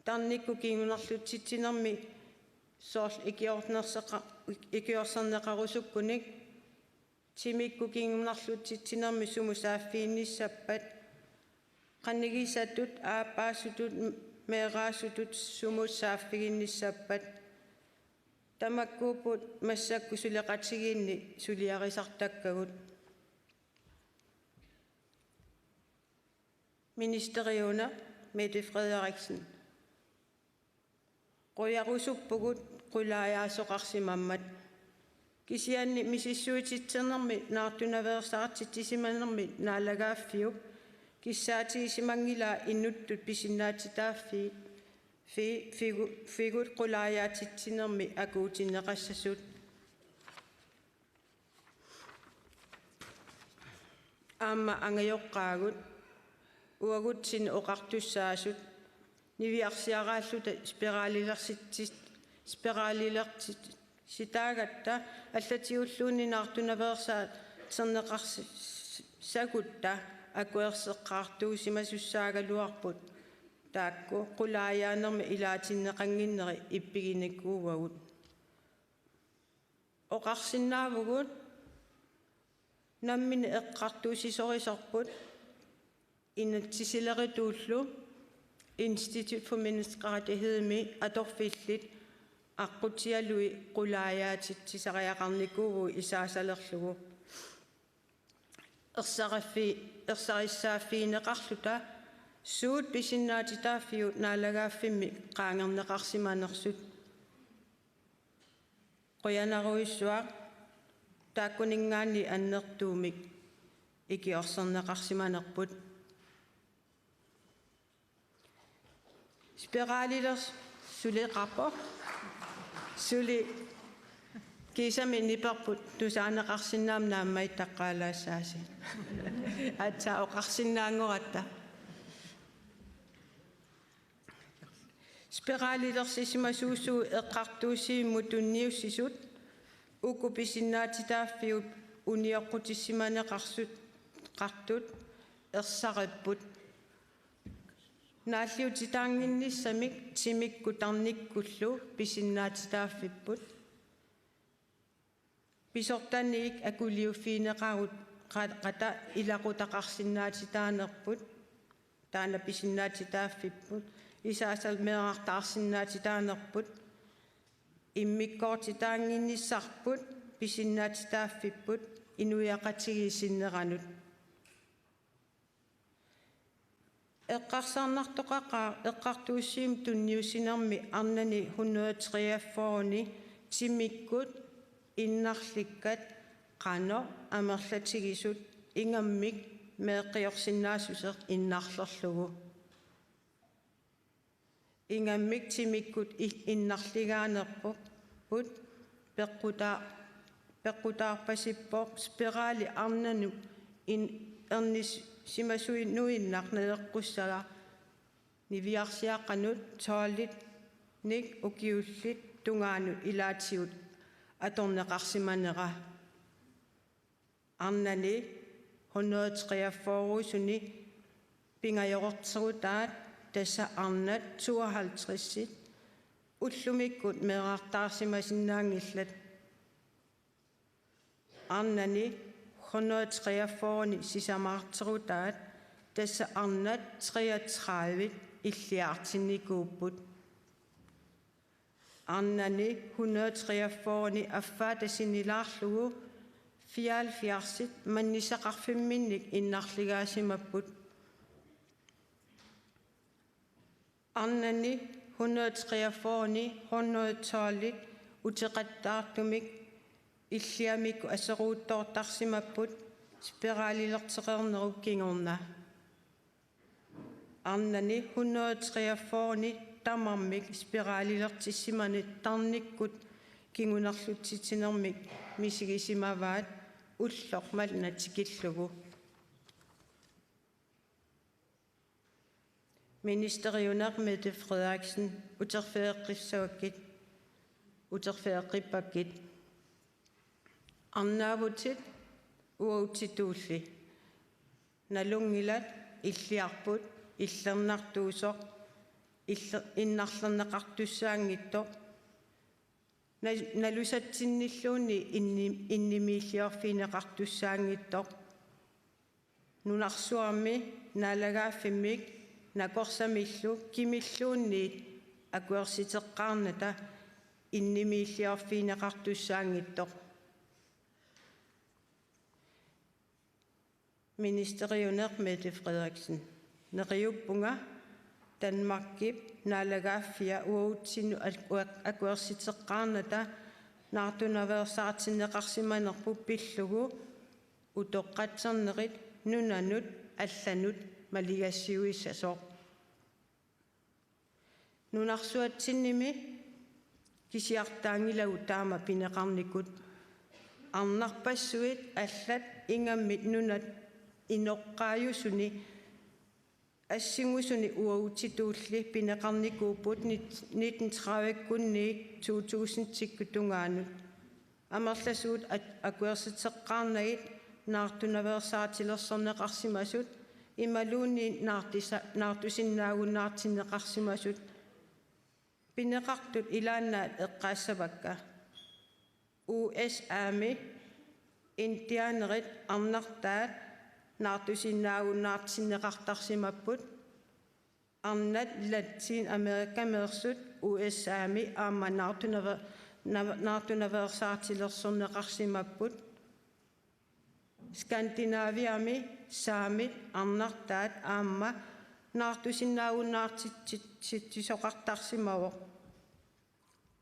Tarnikkut kingunarlutsitsinermi soorlu ikiornerseqa-, ikiorserneqarusukkunik, timikkut kingunarlutsitsinermi sumut saaffiginnissappat, qanigisatut, aappaasutut, meeraasutut sumut saaffiginnissappat, tamakkuupput massakkut suleqatigiinni suliarisartakkagut. Ministeriuneq Mette Frederiksen. Qujarusuppugut qulaajaasoqarsimammat. Kisianni misissuititsinermi naartunaveersaartitsisimanermi naalagaaffiup kissaatigisimanngilaat inuttut pisinnaatitaaffii fi-, figu-, figut qulaajaatitsinermi akuutinneqassasut. Aamma angajoqqaagut uagutsinnut oqartussaasut niviarsiaraalluta spiralilersit-, spiralilersitaagatta allatigulluunniit naartunaveersaartinneqarsi-, sagutta akuerseqqaartuusimasussaagaluarput taakku qulaajaanermi ilaatinneqannginneri ippiginikuuagut. Oqarsinnaavugut nammineq eqqartuussisorisorput inatsisilerituullu Institut for Menneskerettighedimi atorfillit aqqutigalugit qulaajaatitsisariaqarnikuuvugut isaasalerlugu. Ersariffi-, ersarissaaffigineqarluta suut pisinnaatitaaffigut naalagaaffimmi qaangerneqarsimanersut. Qujanarujussuaq taakkuninngaanniit annertuumik ikiorserneqarsimanerput. Spiralilers-, suleqarpoq. Suli kiisami niperput tusaaneqarsinnaammat naammagittaqqaalaassaasi. Aatsaat oqarsinnaanngoratta. Spiralilersisimasuusugut eqqartuussivimmut tunniussisut uku pisinnaatitaaffigut unioqqutissimaneqarsut, qartut ersaripput. Naalliutsitaannginnissamik timikkut tarnikkullu pisinnaatitaaffipput. Pisortanit akuliuffigineqarut qa-, qata ilaqutaqarsinnaatitaanerput, taanna pisinnaatitaaffipput, isaasalu meerartaarsinnaatitaanerput, immikkoortitaannginnissarput pisinnaatitaaffipput inuiaqatigiit sinneranut. Eqqarsarnartoqaqaaq eqqartuussivimmut tunniussinermi arnani hundrede treogfyrre-ni timikkut innarlikkat qanoq amerlatigisut ingammik meeqqiorsinnaassuseq innarlerlugu. Ingammik timikkut i-, innarligaanerput peqqutaa-, peqqutaarpasippoq spirali arnanut in-, ernissimasuinuinnaq naleqqussagaq niviarsiaqqanut tolvinik ukiullit tungaanut ilaatigut atorneqarsimanera. Arnani hundrede treogfyrre-suni pingajorterutaat tassa arnat tooghalvtreds-it ullumikkut meerartaarsimasinnaanngillat. Arnani hundrede treogfyrre sisamaarterutaat, tassa arnat treogtredive illiartinnikuupput. Arnani hundrede treogfyrre affaata sinnilaarlugu fireoghalvfjerds mannissaqarfimminnik innarligaasimapput. Arnani hundrede treogfyrre, hundrede tolv uteqattaartumik illiamik aserortoortarsimapput spiralilerteqqinnerup kingorna. Arnani hundrede treogfyrre tamarmik spiralilertissimaneq tarnikkut kingunerlutsitsinermik misigisimavaat ulloq manna tikillugu. Ministeriuneq Mette Frederiksen uterfigeqqissavakkit, uterfigeqqippakkit. Arnaavutit uagutsitulli nalunngilat illiarput illernartuusoq, ille-, innarlerneqartussaanngitsoq, na-, nalusatsinnilluunniit inni-, innimiilliorfigineqartussaanngitsoq. Nunarsuarmi naalagaaffimmik nakorsamillu kimilluunniit akuersiteqqaarnata innimiilliorfigineqartussaanngitsoq. Ministeriuneq Mette Frederiksen. Neriuppunga Danmarkip naalagaaffia uagutsinnut al-, uak-, akuersiteqqaarnata naartunaveersaartinneqarsimanerput pillugu utoqqatsernerit nunanut allanut maligassiuissasoq. Nunarsuatsinnimi kisiartaanngilagut taama pineqarnikut. Arnarpassuit allat ingammik nunat inoqqaajusuni assingusuni uagutsitulli pineqarnikuupput nit-, nitten tredive-kkunniit to tusindikkut tungaanut. Amerlasuut at-, akuersiteqqaarnagit naartunaveersaartilersorneqarsimasut imaluunniit naartisa-, naartusinnaagunnaartinneqarsimasut. Pineqartut ilaannaat eqqaassavakka. U S A-mi indianerit arnartaat naartusinnaagunnaartinneqartarsimapput. Arnat Latin Amerikameersut U S A-mi aamma naartunave-, nav-, naartunaveersaartilersorneqarsimapput. Skandinaviami saamit arnartaat aamma naartusinnaagunnaartitsisoqartarsimavoq.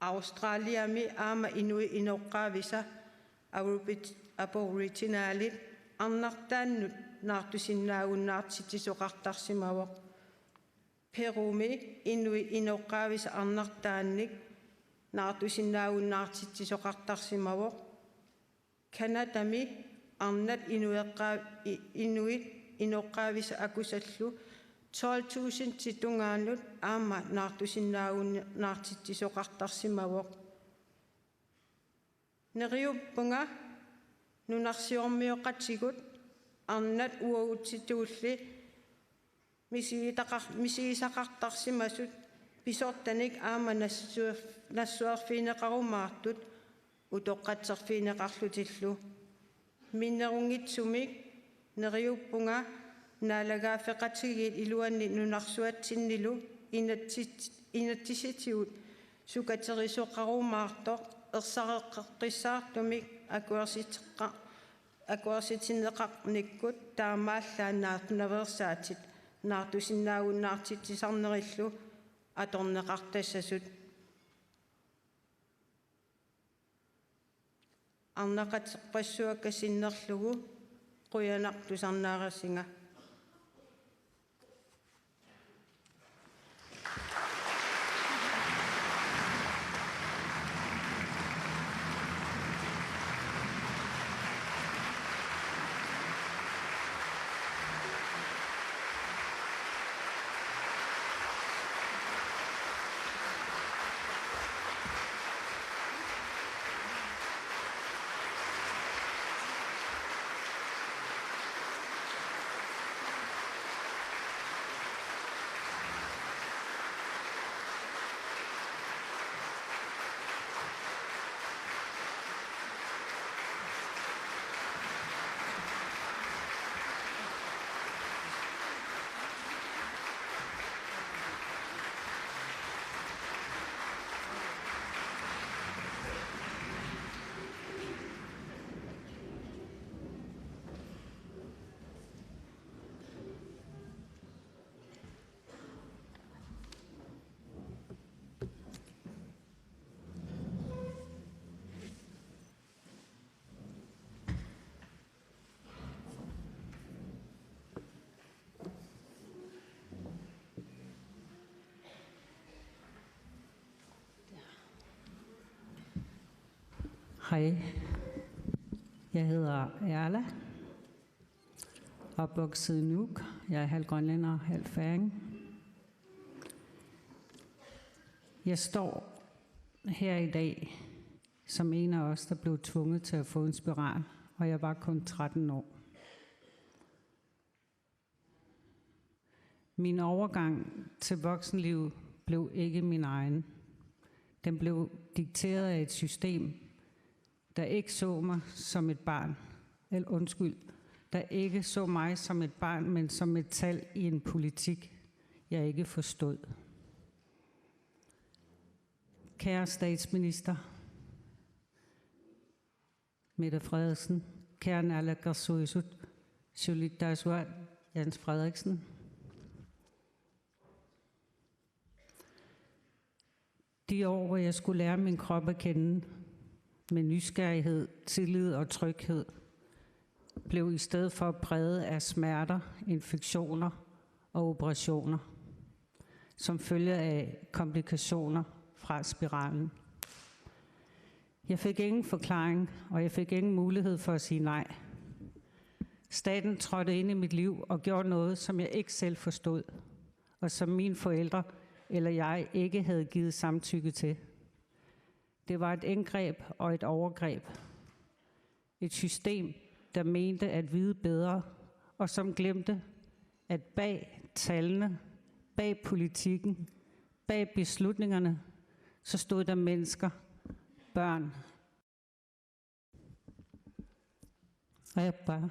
Australiami aamma inuit inoqqaavisa Abori-, Aboriginalit arnartaannut naartusinnaagunnaartitsisoqartarsimavoq. Perumi inuit inoqqaavisa arnartaannik naartusinnaagunnaartitsisoqartarsimavoq. Canadami arnat inueqqaa-, i-, inuit inoqqaavisa akusallu tolv tusindit tungaanut aamma naartusinnaagunnaartitsisoqartarsimavoq. Neriuppunga nunarsuarmioqatigut arnat uagutsitulli misigitaqar-, misigisaqartarsimasut pisortanik aamma nassuer-, nassuerfigineqarumaartut utoqqatserfigineqarlutillu. Minnerunngitsumik neriuppunga naalagaaffeqatigiit iluanni nunarsuatsinnilu inatsit-, inatsisitigut sukaterisoqarumaartoq ersareqqissaartumik akuersiteqqa-, akuersitinneqarnikkut taamaallaat naartunaveersaatit naartusinnaagunnaartitsisarnerillu atorneqartassasut. Arnaqaterpassuakka sinnerlugu qujanaq tusarnaarasinga. Hej, jeg hedder Erla, opvokset i Nuuk. Jeg er halv grønlænder, halv færing. Jeg står her i dag som en af os, der blev tvunget til at få en spiral, og jeg var kun tretten år. Min overgang til voksenliv blev ikke min egen. Den blev dikteret af et system, der ikke så mig som et barn. Eller undskyld, der ikke så mig som et barn, men som et tal i en politik, jeg ikke forstod. Kære statsminister, Mette Frederiksen, kære naalakkersuisut, siulittaasuat Jens Frederiksen. De år, hvor jeg skulle lære min krop at kende med nysgerrighed, tillid og tryghed, blev i stedet for præget af smerter, infektioner og operationer, som følge af komplikationer fra spiralen. Jeg fik ingen forklaring, og jeg fik ingen mulighed for at sige nej. Staten trådte ind i mit liv og gjorde noget, som jeg ikke selv forstod, og som mine forældre eller jeg ikke havde givet samtykke til. Det var et indgreb og et overgreb. Et system, der mente at vide bedre, og som glemte, at bag tallene, bag politikken, bag beslutningerne, så stod der mennesker, børn. Og jeg bare...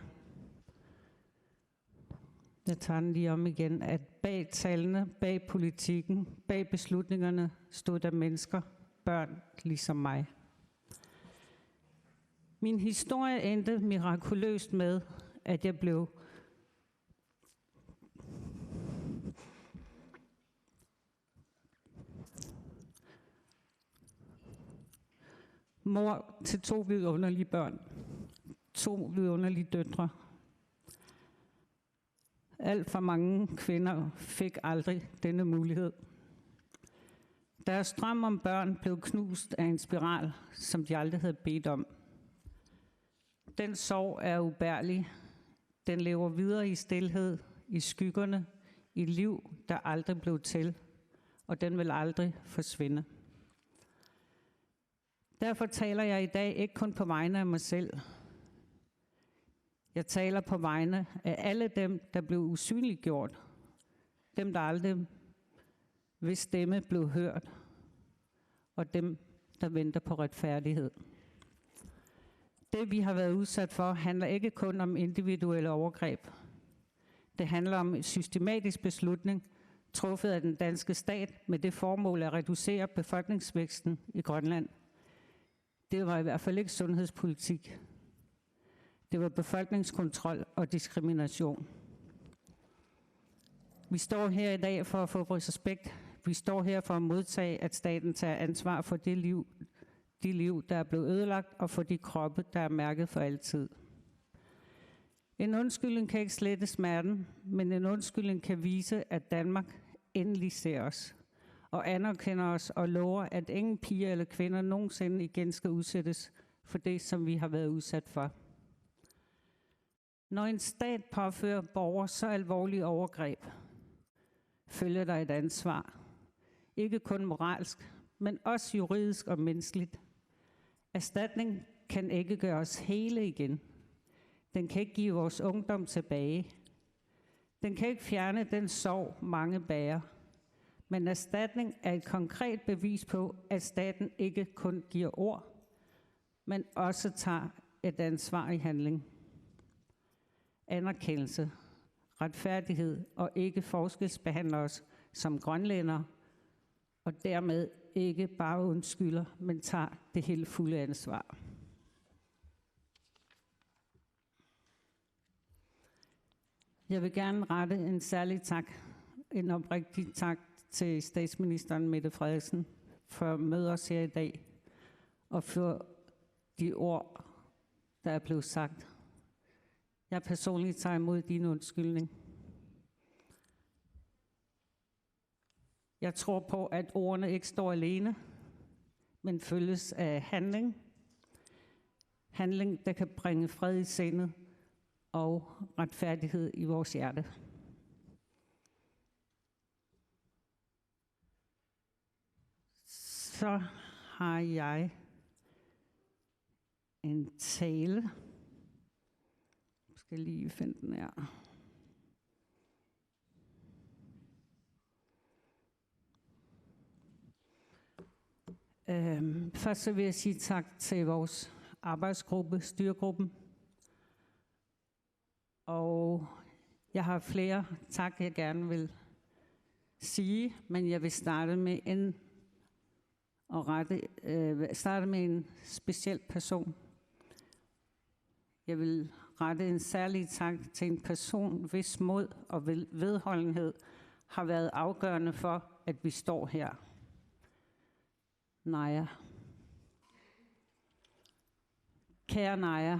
Jeg tager den lige om igen, at bag tallene, bag politikken, bag beslutningerne stod der mennesker, børn ligesom mig. Min historie endte mirakuløst med, at jeg blev mor til to vidunderlige børn. To vidunderlige døtre. Alt for mange kvinder fik aldrig denne mulighed. Deres drøm om børn blev knust af en spiral, som de aldrig havde bedt om. Den sorg er ubærlig. Den lever videre i stilhed, i skyggerne, i liv, der aldrig blev til, og den vil aldrig forsvinde. Derfor taler jeg i dag ikke kun på vegne af mig selv. Jeg taler på vegne af alle dem, der blev usynliggjort. Dem, der aldrig, hvis stemme blev hørt, og dem, der venter på retfærdighed. Det, vi har været udsat for, handler ikke kun om individuelle overgreb. Det handler om en systematisk beslutning, truffet af den danske stat med det formål at reducere befolkningsvæksten i Grønland. Det var i hvert fald ikke sundhedspolitik. Det var befolkningskontrol og diskrimination. Vi står her i dag for at få respekt. Vi står her for at modtage, at staten tager ansvar for det liv, de liv, der er blevet ødelagt, og for de kroppe, der er mærket for altid. En undskyldning kan ikke slette smerten, men en undskyldning kan vise, at Danmark endelig ser os og anerkender os og lover, at ingen piger eller kvinder nogensinde igen skal udsættes for det, som vi har været udsat for. Når en stat påfører borgere så alvorlige overgreb, følger der et ansvar. Ikke kun moralsk, men også juridisk og menneskeligt. Erstatning kan ikke gøre os hele igen. Den kan ikke give vores ungdom tilbage. Den kan ikke fjerne den sorg, mange bærer. Men erstatning er et konkret bevis på, at staten ikke kun giver ord, men også tager et ansvar i handling. Anerkendelse, retfærdighed og ikke forskelsbehandler os som grønlændere, og dermed ikke bare undskylder, men tager det hele fulde ansvar. Jeg vil gerne rette en særlig tak, en oprigtig tak til statsministeren, Mette Frederiksen, for at møde os her i dag og for de ord, der er blevet sagt. Jeg personligt tager imod din undskyldning. Jeg tror på, at ordene ikke står alene, men følges af handling. Handling, der kan bringe fred i sindet og retfærdighed i vores hjerte. Så har jeg en tale. Jeg skal lige finde den her. Øhm, først så vil jeg sige tak til vores arbejdsgruppe, styregruppen. Og jeg har flere tak, jeg gerne vil sige, men jeg vil starte med en og rette, øh, starte med en speciel person. Jeg vil rette en særlig tak til en person, hvis mod og vel-, vedholdenhed har været afgørende for, at vi står her. Naja. Kære Naja,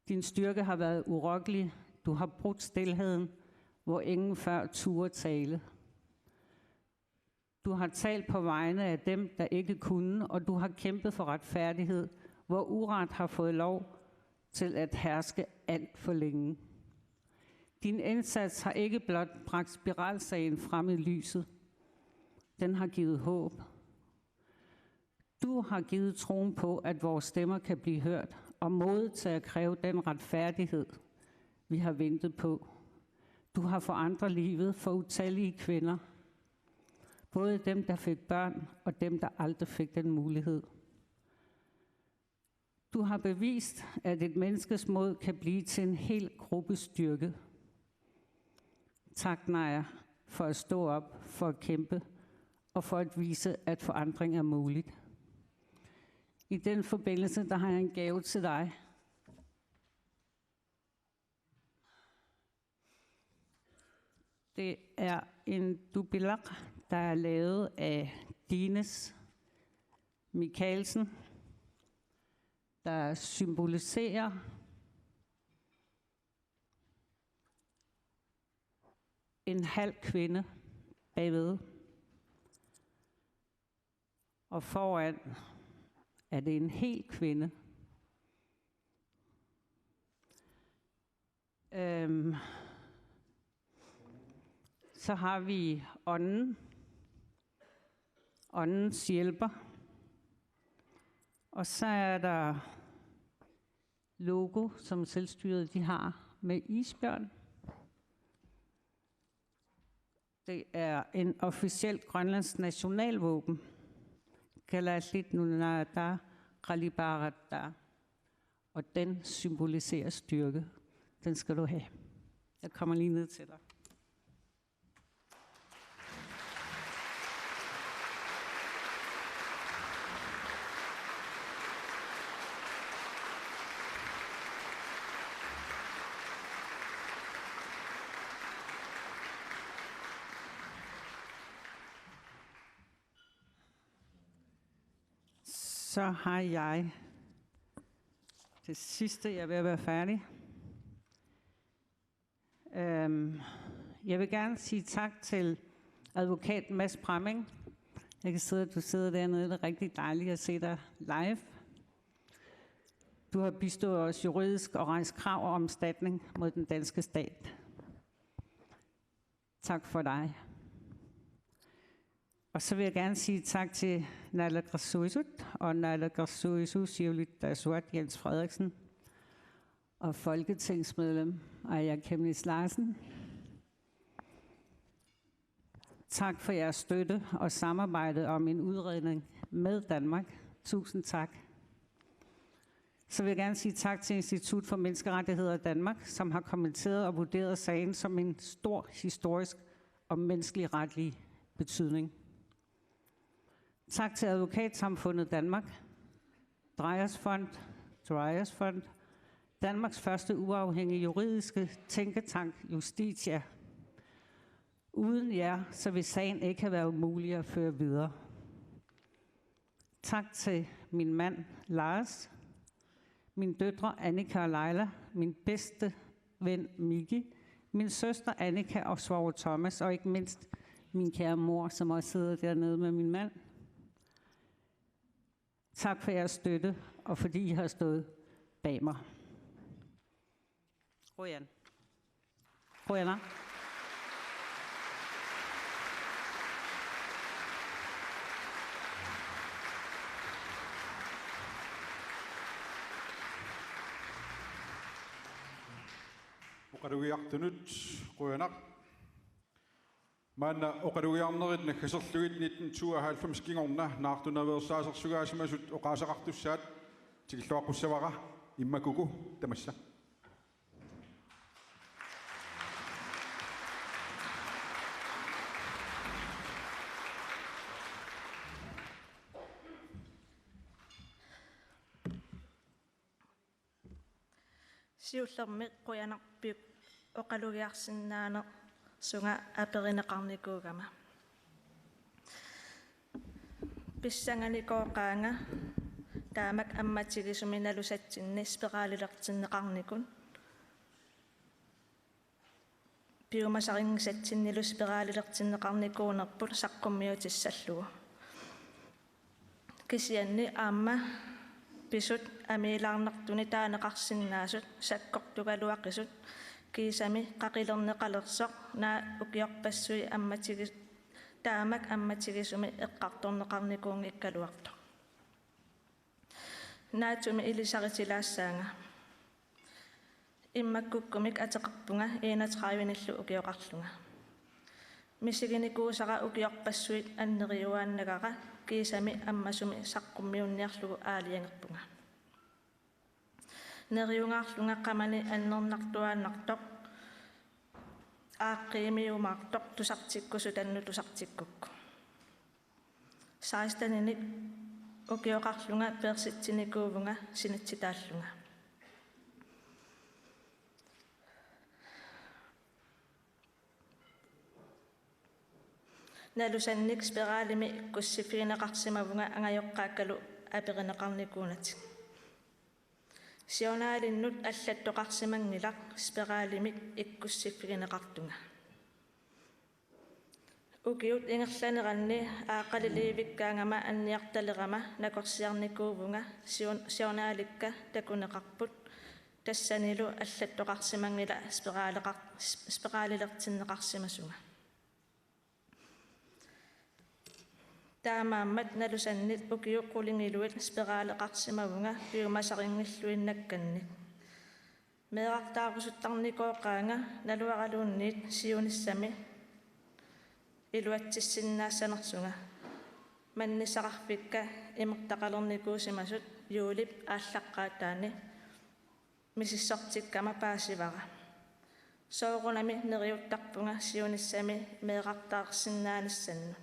din styrke har været urokkelig. Du har brudt stilheden, hvor ingen før turde tale. Du har talt på vegne af dem, der ikke kunne, og du har kæmpet for retfærdighed, hvor uret har fået lov til at herske alt for længe. Din indsats har ikke blot bragt spiralsagen frem i lyset. Den har givet håb. Du har givet troen på, at vores stemmer kan blive hørt, og mod til at kræve den retfærdighed, vi har ventet på. Du har forandret livet for utallige kvinder. Både dem, der fik børn, og dem, der aldrig fik den mulighed. Du har bevist, at et menneskes mod kan blive til en hel gruppes styrke. Tak, Naja, for at stå op, for at kæmpe og for at vise, at forandring er muligt. I den forbindelse, der har jeg en gave til dig. Det er en dubilak, der er lavet af Dines Mikkelsen, der symboliserer en halv kvinde bagved. Og foran er det en hel kvinde. Øhm, så har vi ånden. Åndens hjælper. Og så er der logo, som selvstyret de har med isbjørn. Det er en officiel grønlandsk nationalvåben. Kalaallit Nunaata Qalipaaratta. Og den symboliserer styrke. Den skal du have. Jeg kommer lige ned til dig. Så har jeg det sidste, jeg er ved at være færdig. Øhm, jeg vil gerne sige tak til advokat Mads Bramming. Jeg kan sidde, du sidder dernede, det er rigtig dejligt at se dig live. Du har bistået os juridisk og rejst krav om erstatning mod den danske stat. Tak for dig. Og så vil jeg gerne sige tak til Naalakkersuisut og Naalakkersuisut Siulittaasuat Jens Frederiksen og folketingsmedlem Aaja Chemnitz Larsen. Tak for jeres støtte og samarbejde om en udredning med Danmark. Tusind tak. Så vil jeg gerne sige tak til Institut for Menneskerettigheder i Danmark, som har kommenteret og vurderet sagen som en stor historisk og menneskelig retlig betydning. Tak til Advokatsamfundet Danmark, Dreyers Fond, Dreyers Fond, Danmarks første uafhængige juridiske tænketank Justitia. Uden jer, så vil sagen ikke have været mulig at føre videre. Tak til min mand, Lars, mine døtre, Annika og Leila, min bedste ven, Miki, min søster, Annika, og svoger, Thomas, og ikke mindst min kære mor, som også sidder dernede med min mand. Tak for jeres støtte, og fordi I har stået bag mig. Qujan. Qujanaq. Oqalugiartunut qujanaq. Maanna oqalugiarnerit naggaserlugit nitten tooghalvfems kingorna naartunaveersaasarsugaasimasut oqaaseqartussaat tikilluaqqussavara, immakkuku tamassa. Siullermik qujanarpiuk oqalugiarsinnaanersunga aperineqarnikuugama. Pissanganikooqaanga taamak ammatigisumi nalusatsinni spiralilertinneqarnikut piumasarinngisatsinnilu spiralilertinneqarnikuunerput saqqummiutissallugu. Kisianni aamma pisut amiilaarnartuni taaneqarsinnaasut sakkortugaluaqisut kiisami qaqilerneqalersoq naak ukiorpassuit ammatigi-, taamak ammatigisumi eqqartorneqarnikuunngikkaluartoq. Naatsumik ilisaritilaassaanga. Immakkukkumik ateqarpunga enogtredivenillu ukioqarlunga. Misiginikuusara ukiorpassuit anneriuaannagara kiisami ammasumik saqqummiunniarlugu aalajangerpunga. Neriungaarlunga qamani annernartuaannartoq aaqqiimiumaartoq tusartikkusutannut tusartikkukku. Seksteninik ukioqarlunga peersitsinikuuvunga sinitsitaallunga. Nalusannik spiralimik ikkussiffigineqarsimavunga angajoqqaakkalu aperineqarnikuunatik. Siornaalinnut allattoqarsimanngilaq spiralimik ikkussiffigineqartunga. Ukiut ingerlaneranni aaqqaliliivikkaangama anniartalerama nakorsiarnikuuvunga sior-, siornaalikka takuneqarput, tassanilu allattoqarsimanngilaq spiraleqar-, spiralilertinneqarsimasunga. Taamaammat nalusannit ukiut qulingiluit spiraleqarsimavunga piumasarinngilluinnakkannik. Meerartaarusuttarnikooqaanga naluaraluunniit siunissami iluatsissinnaassanersunga. Mannissaqarfikka imertaqalernikuusimasut juulip aallaqqaataani misissortikkama paasivara. Soorunami neriuttarpunga siunissami meerartaarsinnaanissannut.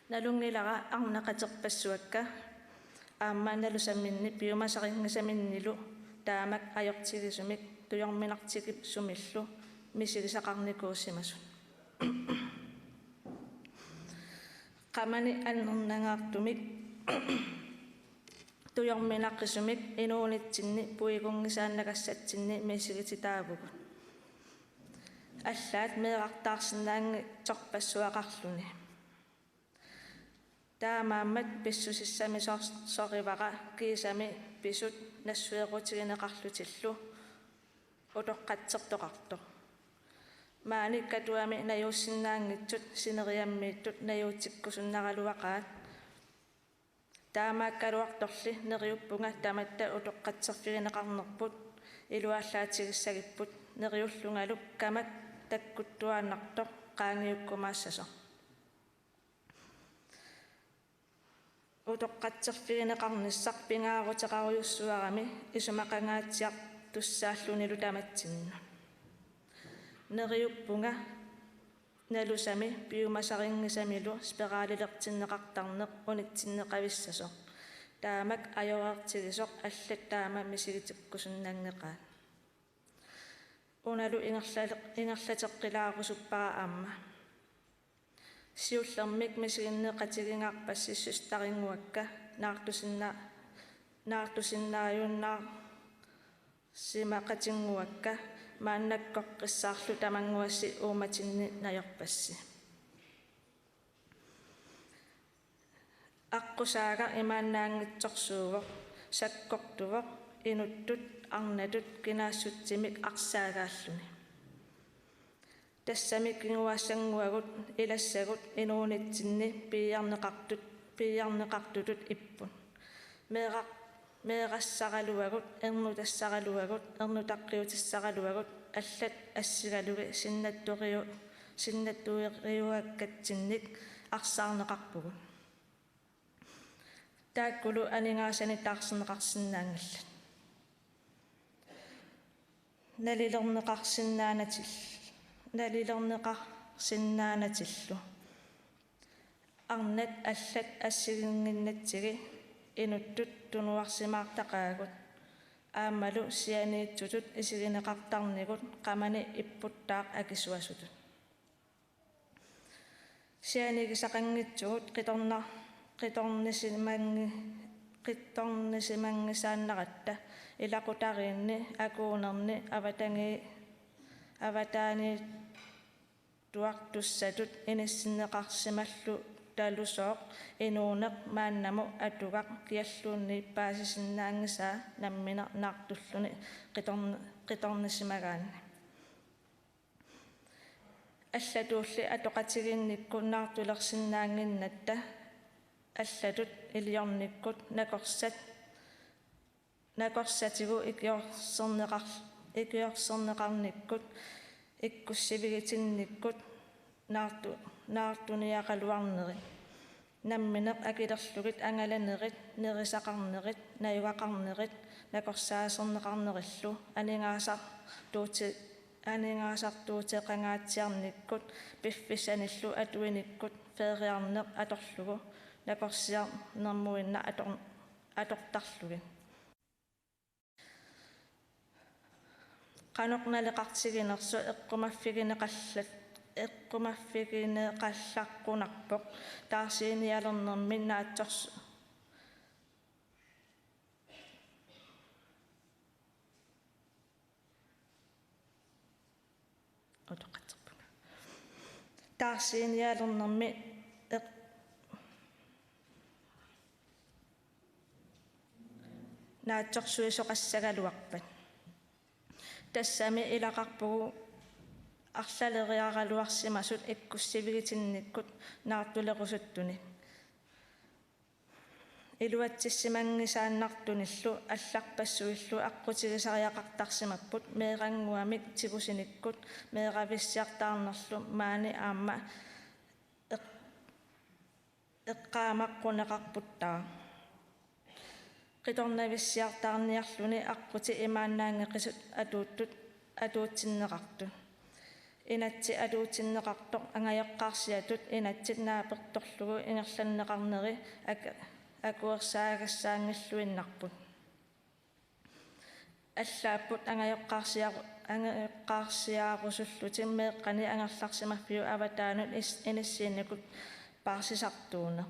Nalunngilara arnaq qaterpassuakka aamma nalusaminni piumasarinngisaminnilu taamak ajortigisumik tujorminartigisumillu misigisaqarnikuusimasut. Qamani annernangaartumik tujorminaqisumik inuunitsinni puigunngisaannagassatsinni misigititaavugut. Allaat meerartaarsinnaanngitsorpassuaqarluni. Taamaammat pissusissamisoor-, -sorivara kiisami pisut nassuerutigineqarlutillu utoqqatsertoqartoq. Maani Katuami najuussinnaanngitsut sineriammiittut najuutikkusunnaraluaqaat. Taamaakkaluartorli neriuppunga tamatta utoqqatserfigineqarnerput iluallaatigissagipput, neriullungalu kamak takkuttuaannartoq qaangiukkumaassasoq. Utoqqatserfigineqarnissaq pingaaruteqarujussuarami isumaqangaatsiartussaallunilu tamatsinnut. Neriuppunga nalusami piumasarinngisamilu spiralilertinneqartarneq unitsinneqavissasoq. Taamak ajoreertigisoq allat taama misigitikkusunnanngeqaat. Unalu ingerlale-, ingerlateqqilaarusuppara aamma. Siullermik misiginneqatigingaarpassi søsteringuakka naartusinna-, naartusinnaajunnaarsimaqatinnguakka maannakkoqqissaarlu tamannguassi uummatinni najorpassi. Aqqusaagaq imaannaanngitsorsuuvoq, sakkortuvoq, inuttut arnatut kinaassutsimik arsaagaalluni. Tassami kinguaassannguagut ilassagut inuunitsinni piiarneqartut, piiarneqartutut ipput. Meeraq-, meerassaraluagut, ernutassaraluagut, ernutaqqiutissaraluagut, allat assigalugit sinnattoriu-, sinnattoriuakkatsinnik arsaarneqarpugut. Taakkulu aningaasanik taarserneqarsinnaanngillat. Nalilerneqarsinnaanatil-, nalilerneqarsinnaanatillu. Arnat allat assigiinnginnatsigit inuttut tunuarsimaartaqaagut. Aammalu sianiitsutut isigineqartarnigut qamani ipputtaaq akisuasutut. Sianigisaqanngitsugut qitorna-, qitornisimanngi-, qitornisimanngisaannaratta ilaqutariinni akuunerni avatani-, avataaniittuartussatut inissinneqarsimallutalusooq inuuneq maannamut atugaq kialluunniit paasisinnaanngisaa nammineq naartulluni qitorn-, qitornisimagaanni. Allatuulli atoqatigiinnikkut naartulersinnaannginnatta allatut iliornikkut nakorsat, nakorsatigut ikiorserneqar-, ikiorserneqarnikkut ikkussivigitinnikkut naartu-, naartuniaraluarnerit. Nammineq akilerlugit angalanerit, nerisaqarnerit, najugaqarnerit, nakorsaaserneqarnerillu, aningaasartuuti-, aningaasartuuteqangaatsiarnikkut, piffissanillu atuinikkut feeriarneq atorlugu, nakorsiarnermuinnaq ator-, atortarlugit. Qanoq naleqartiginersoq eqqumaffigineqallat-, eqqumaffigineqallaqqunarpoq taarsiinialernermi naatsors-, Utoqqatserpunga. Taarsiinialernermi eq-, naatsorsuisoqassagaluarpat. Tassami ilaqarpugut arlaleriaraluarsimasut ikkussivigitinnikkut naartulerusuttunik. Iluatsissimanngisaannartunillu allarpassuillu aqqutigisariaqartarsimapput meerannguamik tigusinikkut meeravissiartaarnerlu maani aamma eq-, eqqaamaqquneqarputtaaq. Qitornavissiartaarniarluni aqqutit imaannaanngeqisut atuuttut atuutsinneqartut. Inatsit atuutsinneqartoq angajoqqaarsiatut inatsit naapertorlugu ingerlanneqarneri ak-, akuersaagassaanngilluinnarput. Allaapput angajoqqaarsiaru-, angajoqqaarsiarusullutik meeqqani angerlarsimaffiup avataanut is-, inissiinnikut paarsisartuuneq.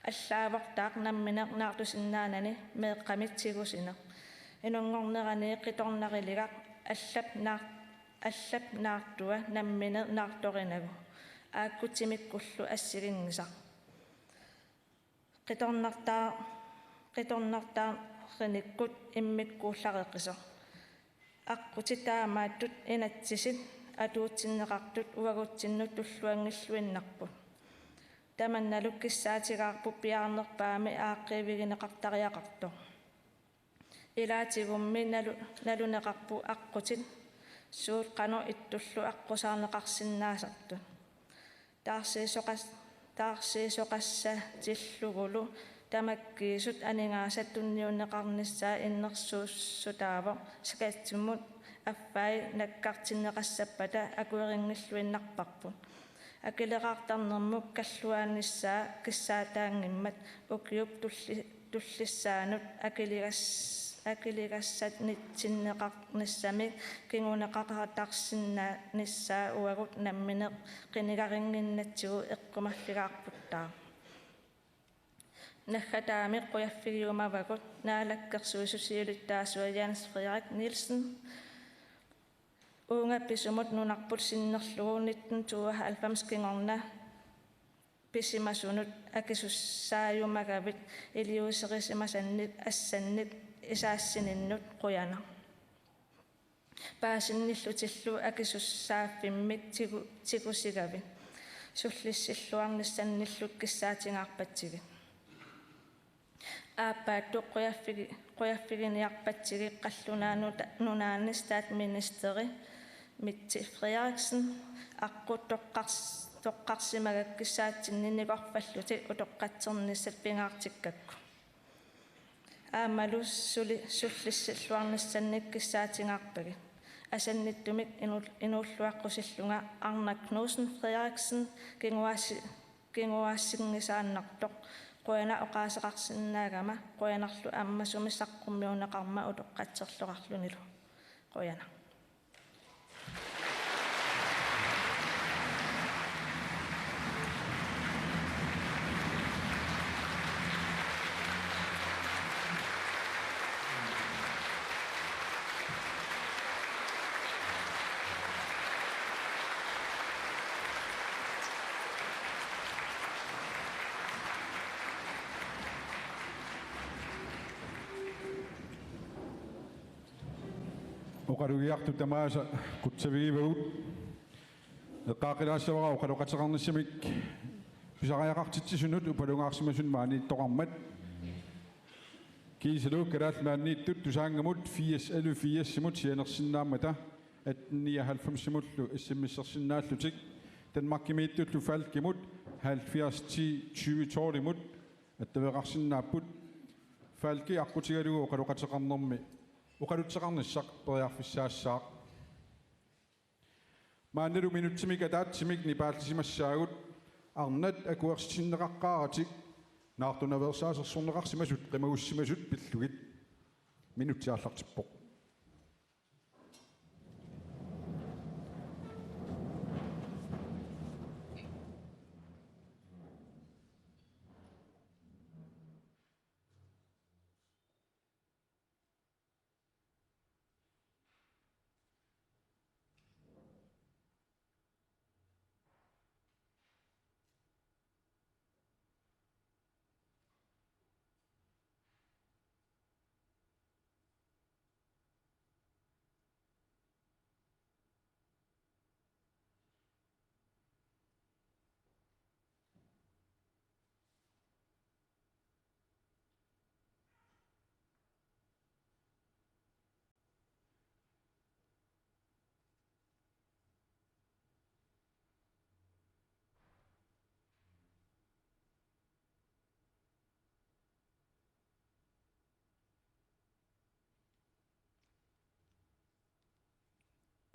Allaavortaaq nammineq naartusinnaanani meeqqamik tigusineq. Inunngornerani qitornariligaq allap naar-, allap naartua nammineq naartorinagu. Aakku timikkullu assiginngisaq. Qitornartaa-, qitornartaarinikkut immikkuullareqisoq. Aqqutit taamaattut inatsisit atuutsinneqartut uagutsinnut tulluanngilluinnarput. Tamannalu kissaatigaarput piaarnerpaamik aaqqiivigineqartariaqartoq. Ilaatigummi nalu-, naluneqarput aqqutit suut qanoq ittullu aqqusaarneqarsinnaasartut. Taarsiisoqas-, taarsiisoqassatillugulu tamakkiisut aningaasat tunniunneqarnissaat innersuussutaavoq, sakatsimut affai nakkartinneqassappata akuerinngilluinnarparput. Akileraartarnermut kalluaanissaa kissaataanngimmat ukiup tulli-, tullissaanut akiligas-, akiligassanitsinneqarnissamik kinguneqaqatarsinnaanissaa uagut nammineq qinigarinnginnatsigu eqqumaffigaarputtaaq. Naggataamik qujaffigiumavagut Naalakkersuisut siulittaasuat Jens Frederik Nielsen, uunga pisumut nunarput sinnerlugu nitten tooghalvfems kingorna pisimasunut akisussaajumagamik iliuuserisimasannik assannik isaassininnut qujanaq. Paasinnillutillu akisussaaffimmik tigu-, tigusigavit. Sullissilluarnissannillu kissaatigaarpatsigit. Aappaattut qujaffigi-, qujaffiginiarpatsigit qallunaat nuta-, nunaanni statsministeri Mette Frederiksen aqqut toqqars-, toqqarsimagakku kissaatsinni nikorfallutik utoqqatsernissat pingaartikkakku. Aammalu suli sullissilluarnissannik kissaatigaarpagit. Asannittumik inu-, inuulluaqqusillunga Arnaq Knudsen Frederiksen kinguaassi-, kinguaassinngisaannartoq. Qujanaq oqaaseqarsinnaagama, qujanarlu aamma sumi saqqummiunneqarmat utoqqatserluarlunilu. Qujanaq. Oqalugiartut tamaasa qutsavigivagut. Eqqaaqqilaassavara oqaloqateqarnissamik pisariaqartitsisunut upalungaarsimasunut maaniittoqarmat. Kiisalu Kalaallit Nunaanniittut Tusaanngamut firs elleve firsimut sianersinnaammata atten nioghalvfemsimullu S M S-ersinnaallutik, Danmarkimiittullu Falckimut halvfjerds ti tyve tolvimut attaveqarsinnaapput. Falcki aqqutigalugu oqaloqateqarnermi oqalutseqarnissaq periarfissaassaaq. Maannalu minutsimik ataatsimik nipaallisimassaagut. Arnat akuersitinneqaqqaaratik naartunaveersaasersorneqarsimasut qimagussimasut pillugit. Minutsi aallartippoq.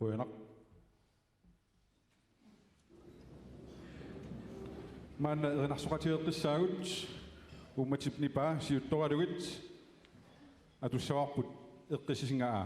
Qujanaq. Maanna erinarsoqatigeeqqissaagut, uummatip nipaa siuttoralugit atussavarput eqqissisinga A.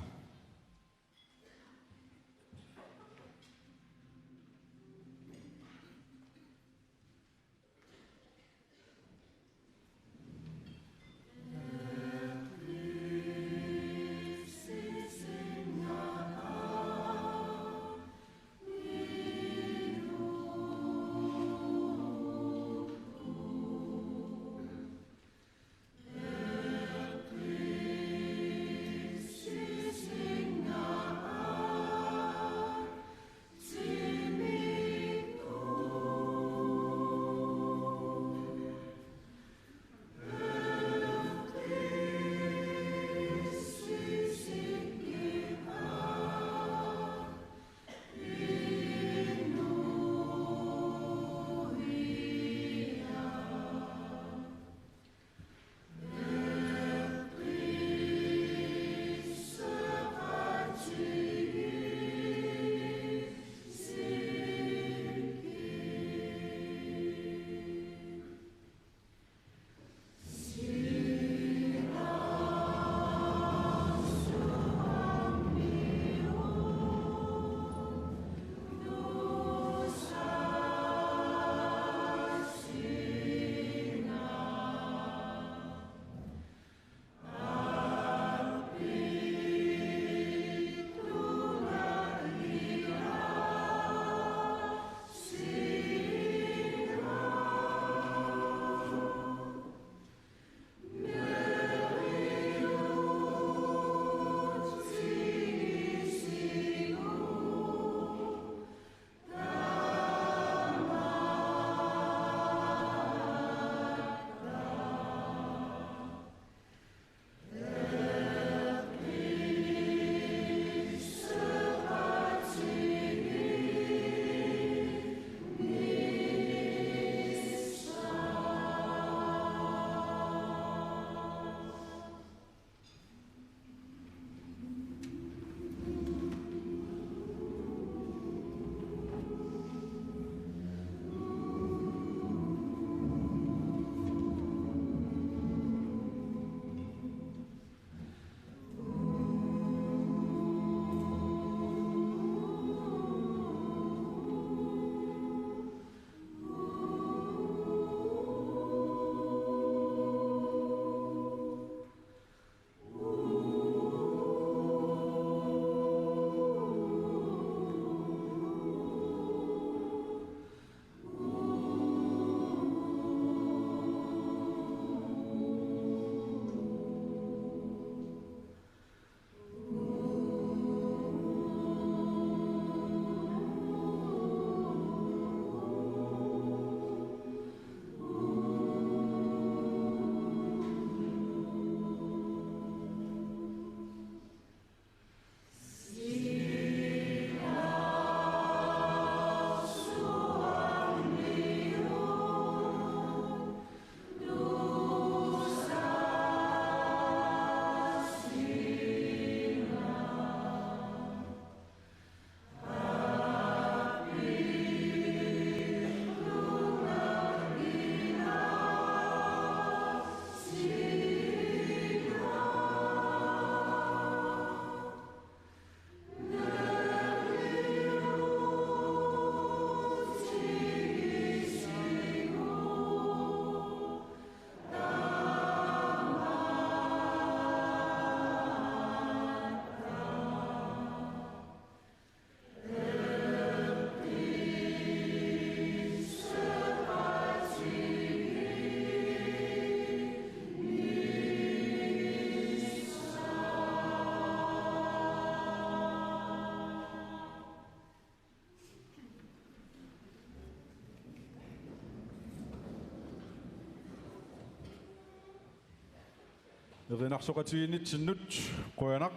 Erinarsoqatigiinnitsinnut qujanaq.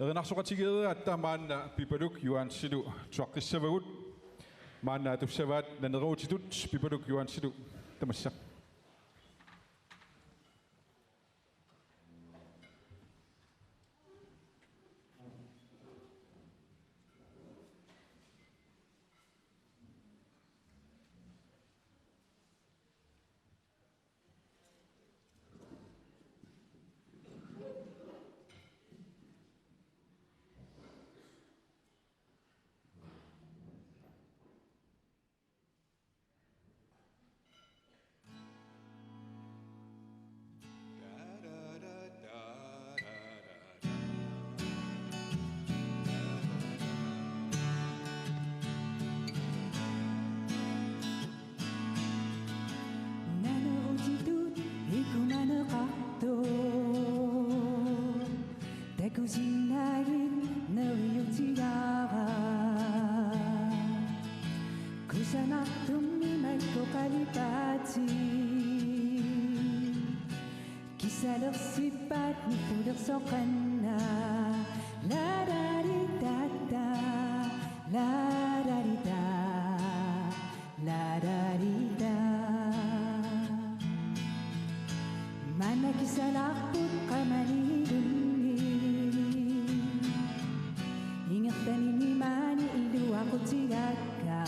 Erinarsoqatigiiatta maanna Pipaluk Johansilu tusaqqissavagut. Maanna atussavaat naneruutitut Pipaluk Johansilu tamassa. Naneruutitut ikumaneqartoq. Takusinnaagit neriuutigaara. Kusanartummi makku qalipaatit. Kisalersippaat nillulersoqanna. La da di da da, la da di da. La da di da. Maanna kisalarput qamani ilunni. Ingerlanini maani iluaqutigakka.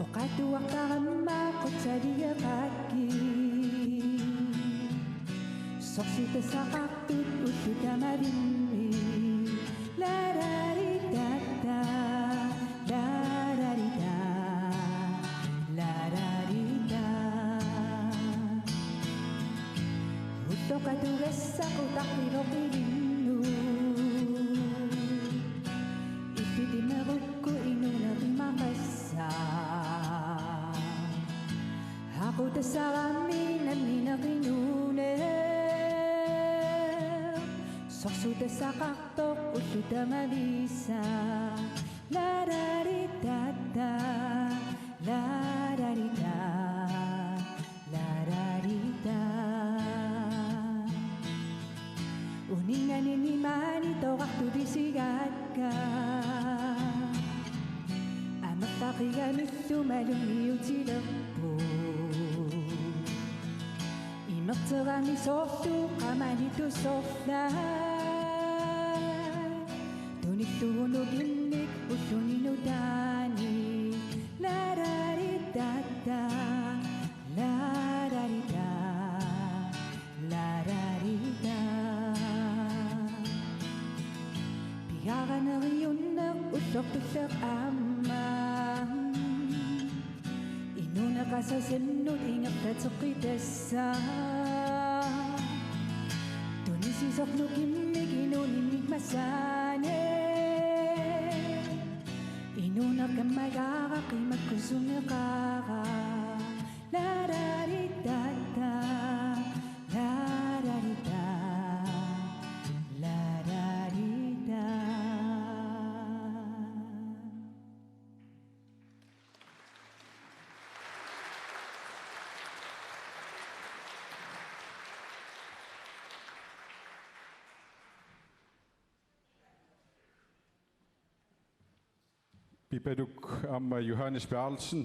Oqaatigiuartarama qutsaligeqakkit. Sorsuutassaqartut ullut tamavimmi. La da di da da, la da di da, la da di da. Ulloqatugassaq utaqqiloqilinnut. Illit imerukku inuuneq imaqassaaq. Aqutassarami nammineq inuuneq. Sorsuutassaqartoq ullut tamavissaq. La da di da da, la da di da, la da di da. Uninganini maani toqartutigakka. Amerlaqigamillu malunniutilerput. Imerterami soorlu qamani tusorlaat. Tunillugu nukimmik ulluni nutaani. La da di da da, la da di da, la da di da. Pigaara neriunneq ullortulleq aamma. Inuuneq asasannut ingerlateqqitassaq. Tunisisoq nukimmik inuuninnik masani. Inuuneq kammagaara qimakkusunneqaara. La da di da da, la da di da, la da di da. Pipaluk aamma Johannes Berthelsen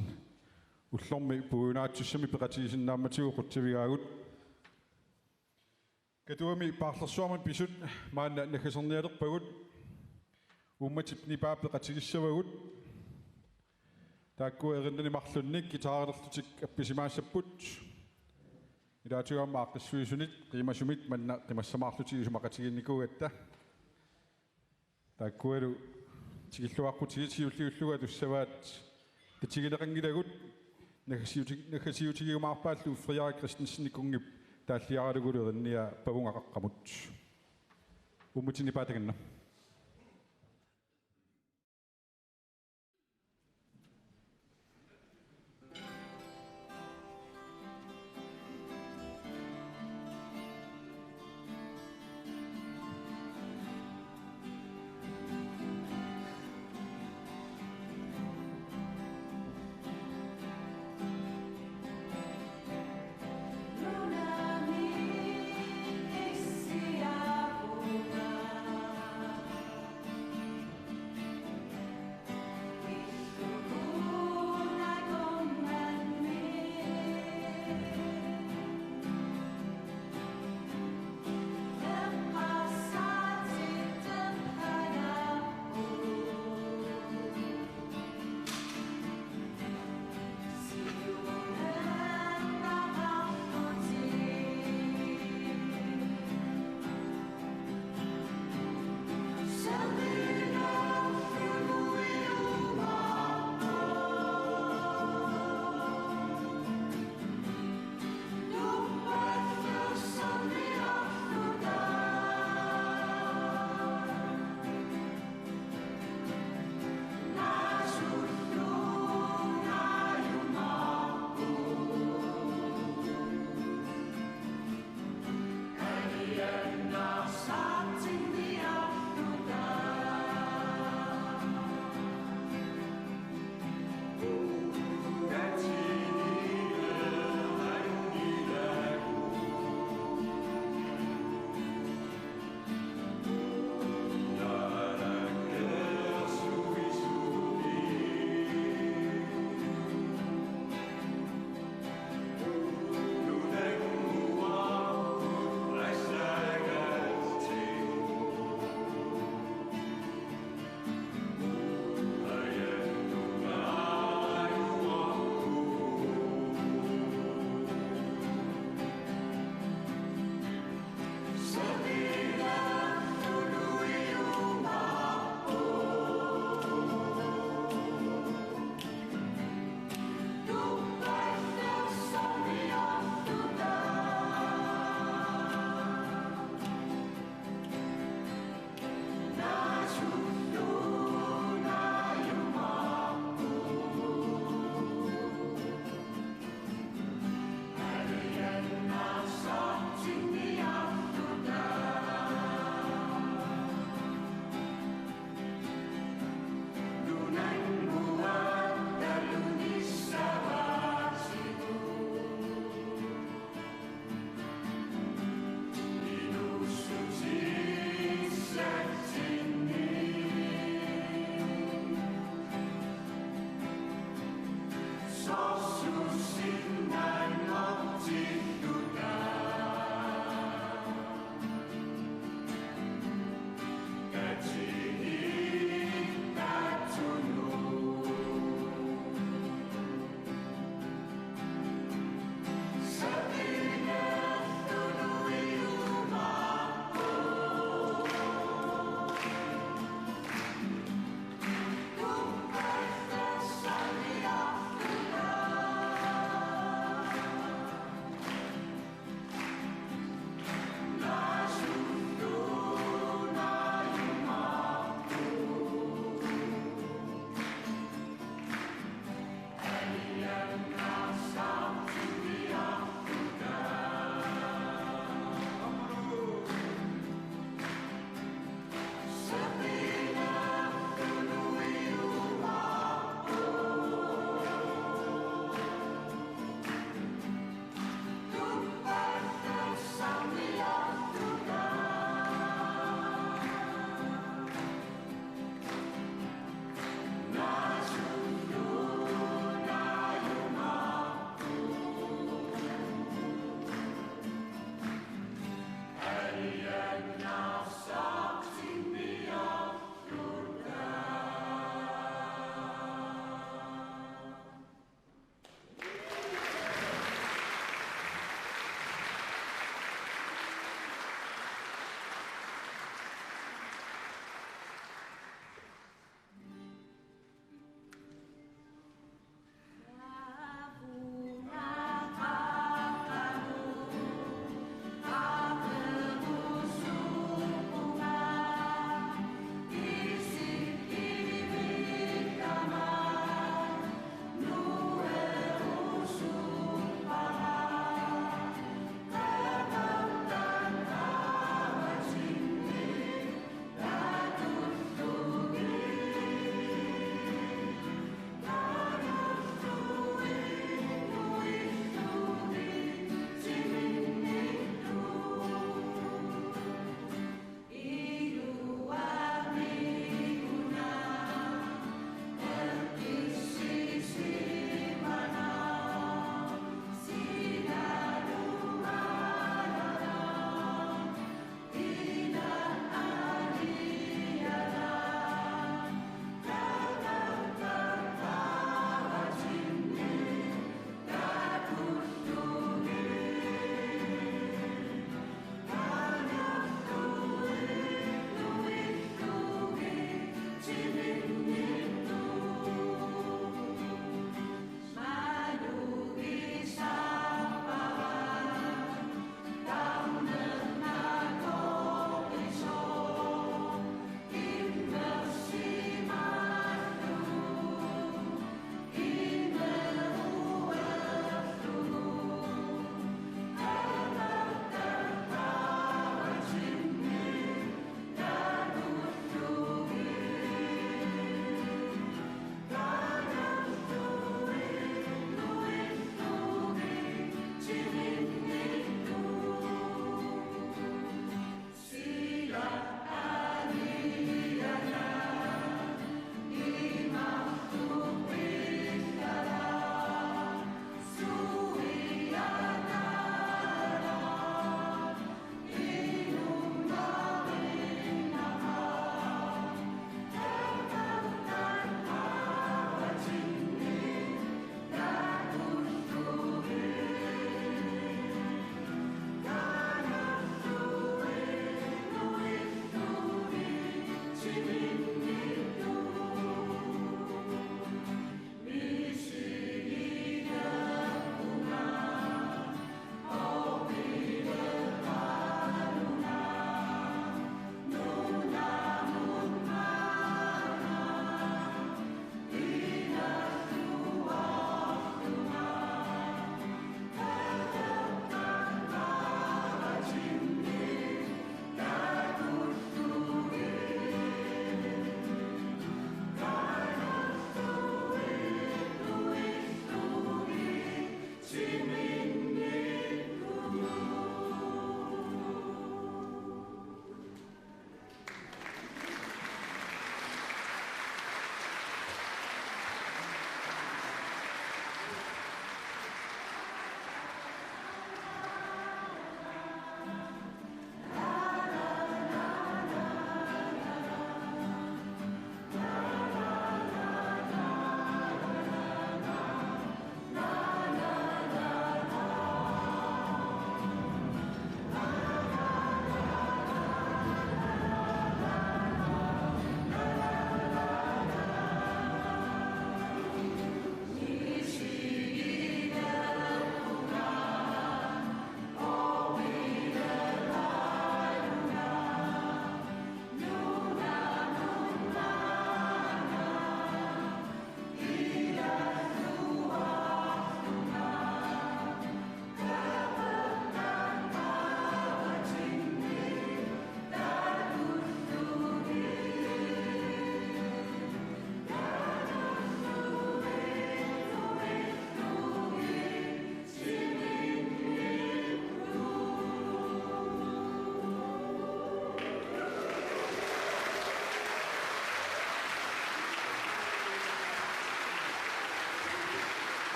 ullormi puigunaatsussami peqatigisinnaamatigut qutsavigaagut. Katuami paarlersuarmut pisut maanna naggasernialerpagut. Uummatip nipaa peqatigissavagut. Taakkua erinnani marlunnik guitarilerlutik appisimaassapput. Ilaatigut aamma aaqqissuisunit qiimasumit manna qimassamaarlutik isumaqatigiinnikuugatta. Taakkualu tikilluaqqutigit siulliullugu atussavaat tatigineqanngilagut. Naggasiuti-, naggasiutigiumaarpaallu Frederik Christensen Kungip taalliaralugulu erinniaa Pavunga Qaqqamut. Uummatip nipaa takanna.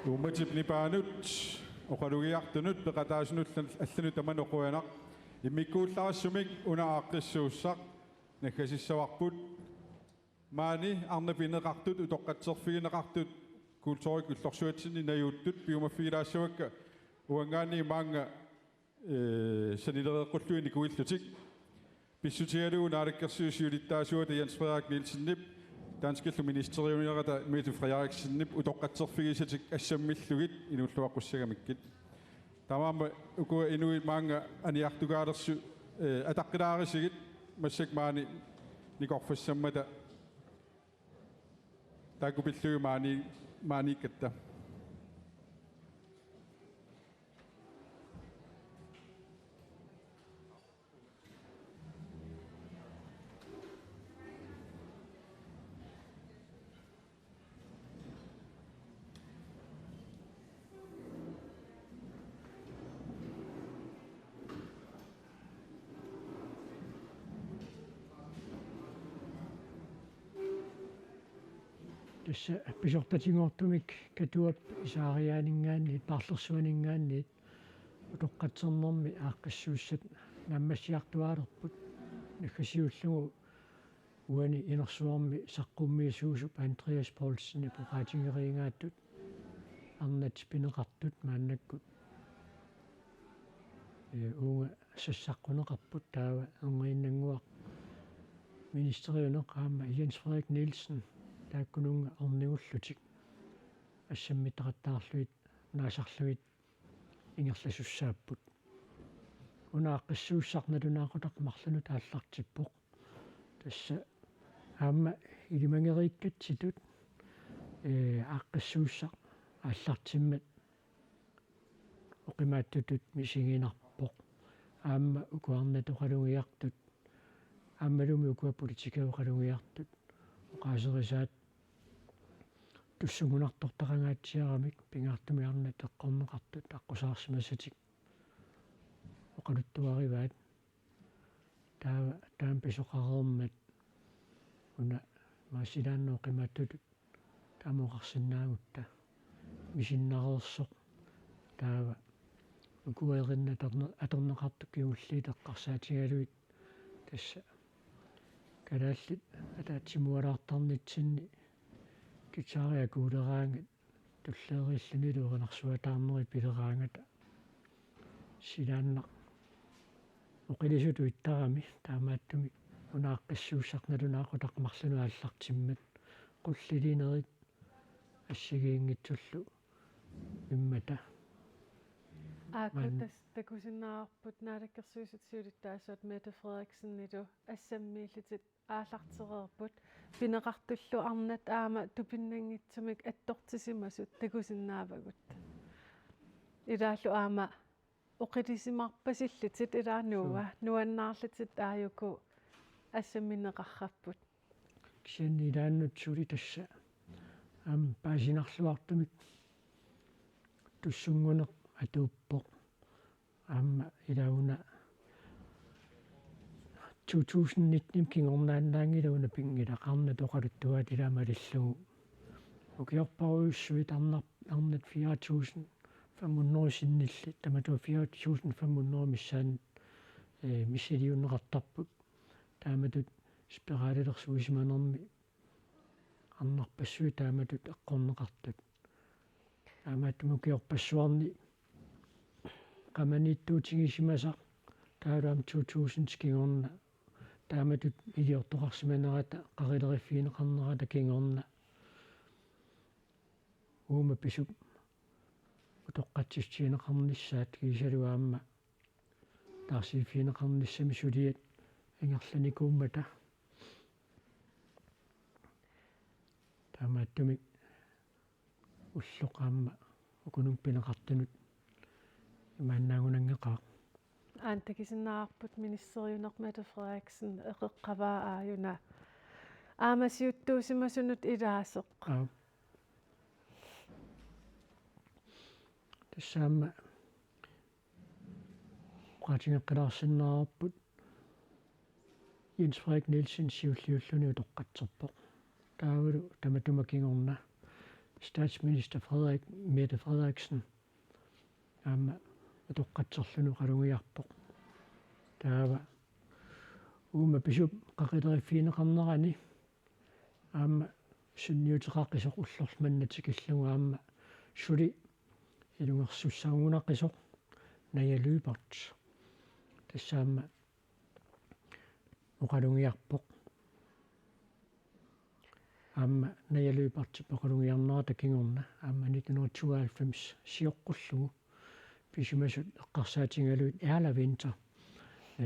Uummatip nipaanut oqalugiartunut peqataasunut allanut tamanut qujanaq. Immikkuullarissumik una aaqqissuussaq naggasissavarput. Maani arnat pineqartut utoqqatserfigineqartut kulturikkut illorsuatsinni najuuttut piumaffigilaassavakka uanngaanniit maannga, ee, sanilereeqqullugit nikuillutik. Pissutigalugu Naalakkersuisut siulittaasuata Jens Frederik Nielsenip danskillu ministeriunerata Mette Frederiksenip utoqqatserfigisatik assammillugit inuulluaqqussagamikkit. Taamaammat ukua inuit maannga aniartukaalersu-, ee, ataqqilaarisigit massakkut maani nikorfassammata. Taakku pillugit maani-, maaniikkatta. Tassa pisortatinngortumik Katuap isaariaaninngaanniit, paarlersuaninngaanniit, utoqqatsernermi aaqqissuussat naammassiartuaalerput, naggasiullugu uani inersuarmi saqqummiisuusup Andreas Poulsenip oqaatigeriigaatut arnat pineqartut maannakkut, ee, uunga sassaqquneqarput, taava erniinnannguaq ministeriuneq aamma Jens Frederik Nielsen taakkununnga ornigullutik assammittaqattaarlugit naasarlugit ingerlasussaapput. Una aaqqissuussaq nalunaaqutaq marlunut aallartippoq. Tassa aamma ilimageriikkatsitut, ee, aaqqissuussaq aallartimmat oqimaatsutut misiginarpoq. Aamma uku arnat oqalugiartut, aammalumi ukua politikerit oqalugiartut, oqaaserisaat tussunngunartortaqangaatsiaramik pingaartumik arnat eqqorneqartut aqqusaarsimasatik oqaluttuarivaat. Taava taama pisoqareermat una maasilaannooq oqimaatsutut taama oqarsinnaagutta misinnareersoq. Taava ukua erinnat atorne-, atorneqartut kingulliit eqqarsaatigalugit tassa kalaallit ataatsimualaartarnitsinni guitariakuuleraangat tulleeriillunilu erinarsuataarneri pileraangata silaannaq oqilisutut ittarami, taamaattumik una aaqqissuussaq nalunaaqutaq marlunut aallartimmat qullilinerit assigiinngitsullu immata. Aaku maanna tassa takusinnaavarput Naalakkersuisut siulittaasuat Mette Frederiksenilu assammiillutik aallartereerput, pineqartullu arnat aamma tupinnanngitsumik attortisimasut takusinnaavagut. Ilaallu aamma oqilisimarpasillutit ilaa Nuua, suu, nuannaarlutit aajuku assammineqarrapput. Kisianni ilaannut suli tassa aamma paasinarluartumik tussunnguneq atuuppoq. Aamma ilaa una to tusind nitten kingornaannaanngilaq, una pinngilaq arnat oqaluttuaat ilaa malillugu. Ukiorparujussuit arnar-, arnat fire tusind fem hundrede sinnillit, tamatuma fire tusind fem hundrede missaanni, ee, missiliunneqartarput. Taamatut spiralilersuisimanermi arnarpassuit taamatut eqqorneqartut. Taamaattumik ukiorpassuarni qamaniittuutigisimasaq taavalu aamma to tusind kingorna taamatut iliortoqarsimanerata, qarileriffigineqarnerata kingorna uuma pisup utoqqatsissutigineqarnissaat kiisalu aamma taarsiiffigineqarnissamik suliat ingerlanikuummata. Taamaattumik ulloq aamma ukununnga pineqartunut imaannaagunanngeqaaq. Aana takusinnaavarput ministeriuneq Mette Frederiksen eqeqqavaa aajuna aamma siuttuusimasunut ilaasoq. Aap. Tassa aamma oqaatigeqqilaarsinnaavarput Jens Frederik Nielsen siulliulluni utoqqatserpoq. Taavalu tamatuma kingorna statsminister Frederik, Mette Frederiksen aamma atoqqatserluni oqalugiarpoq. Taava uuma pisup qaqileriffigineqarnerani aamma sunniuteqaqisoq ullorlu manna tikillugu aamma suli ilungersussagunaqisoq Naja Lyberth. Tassa aamma oqalugiarpoq. Aamma Naja Lyberthip oqalugiarnerata kingorna aamma nitten hundrede tooghalvfems sioqqullugu pisimasut eqqarsaatigalugit Erla Winther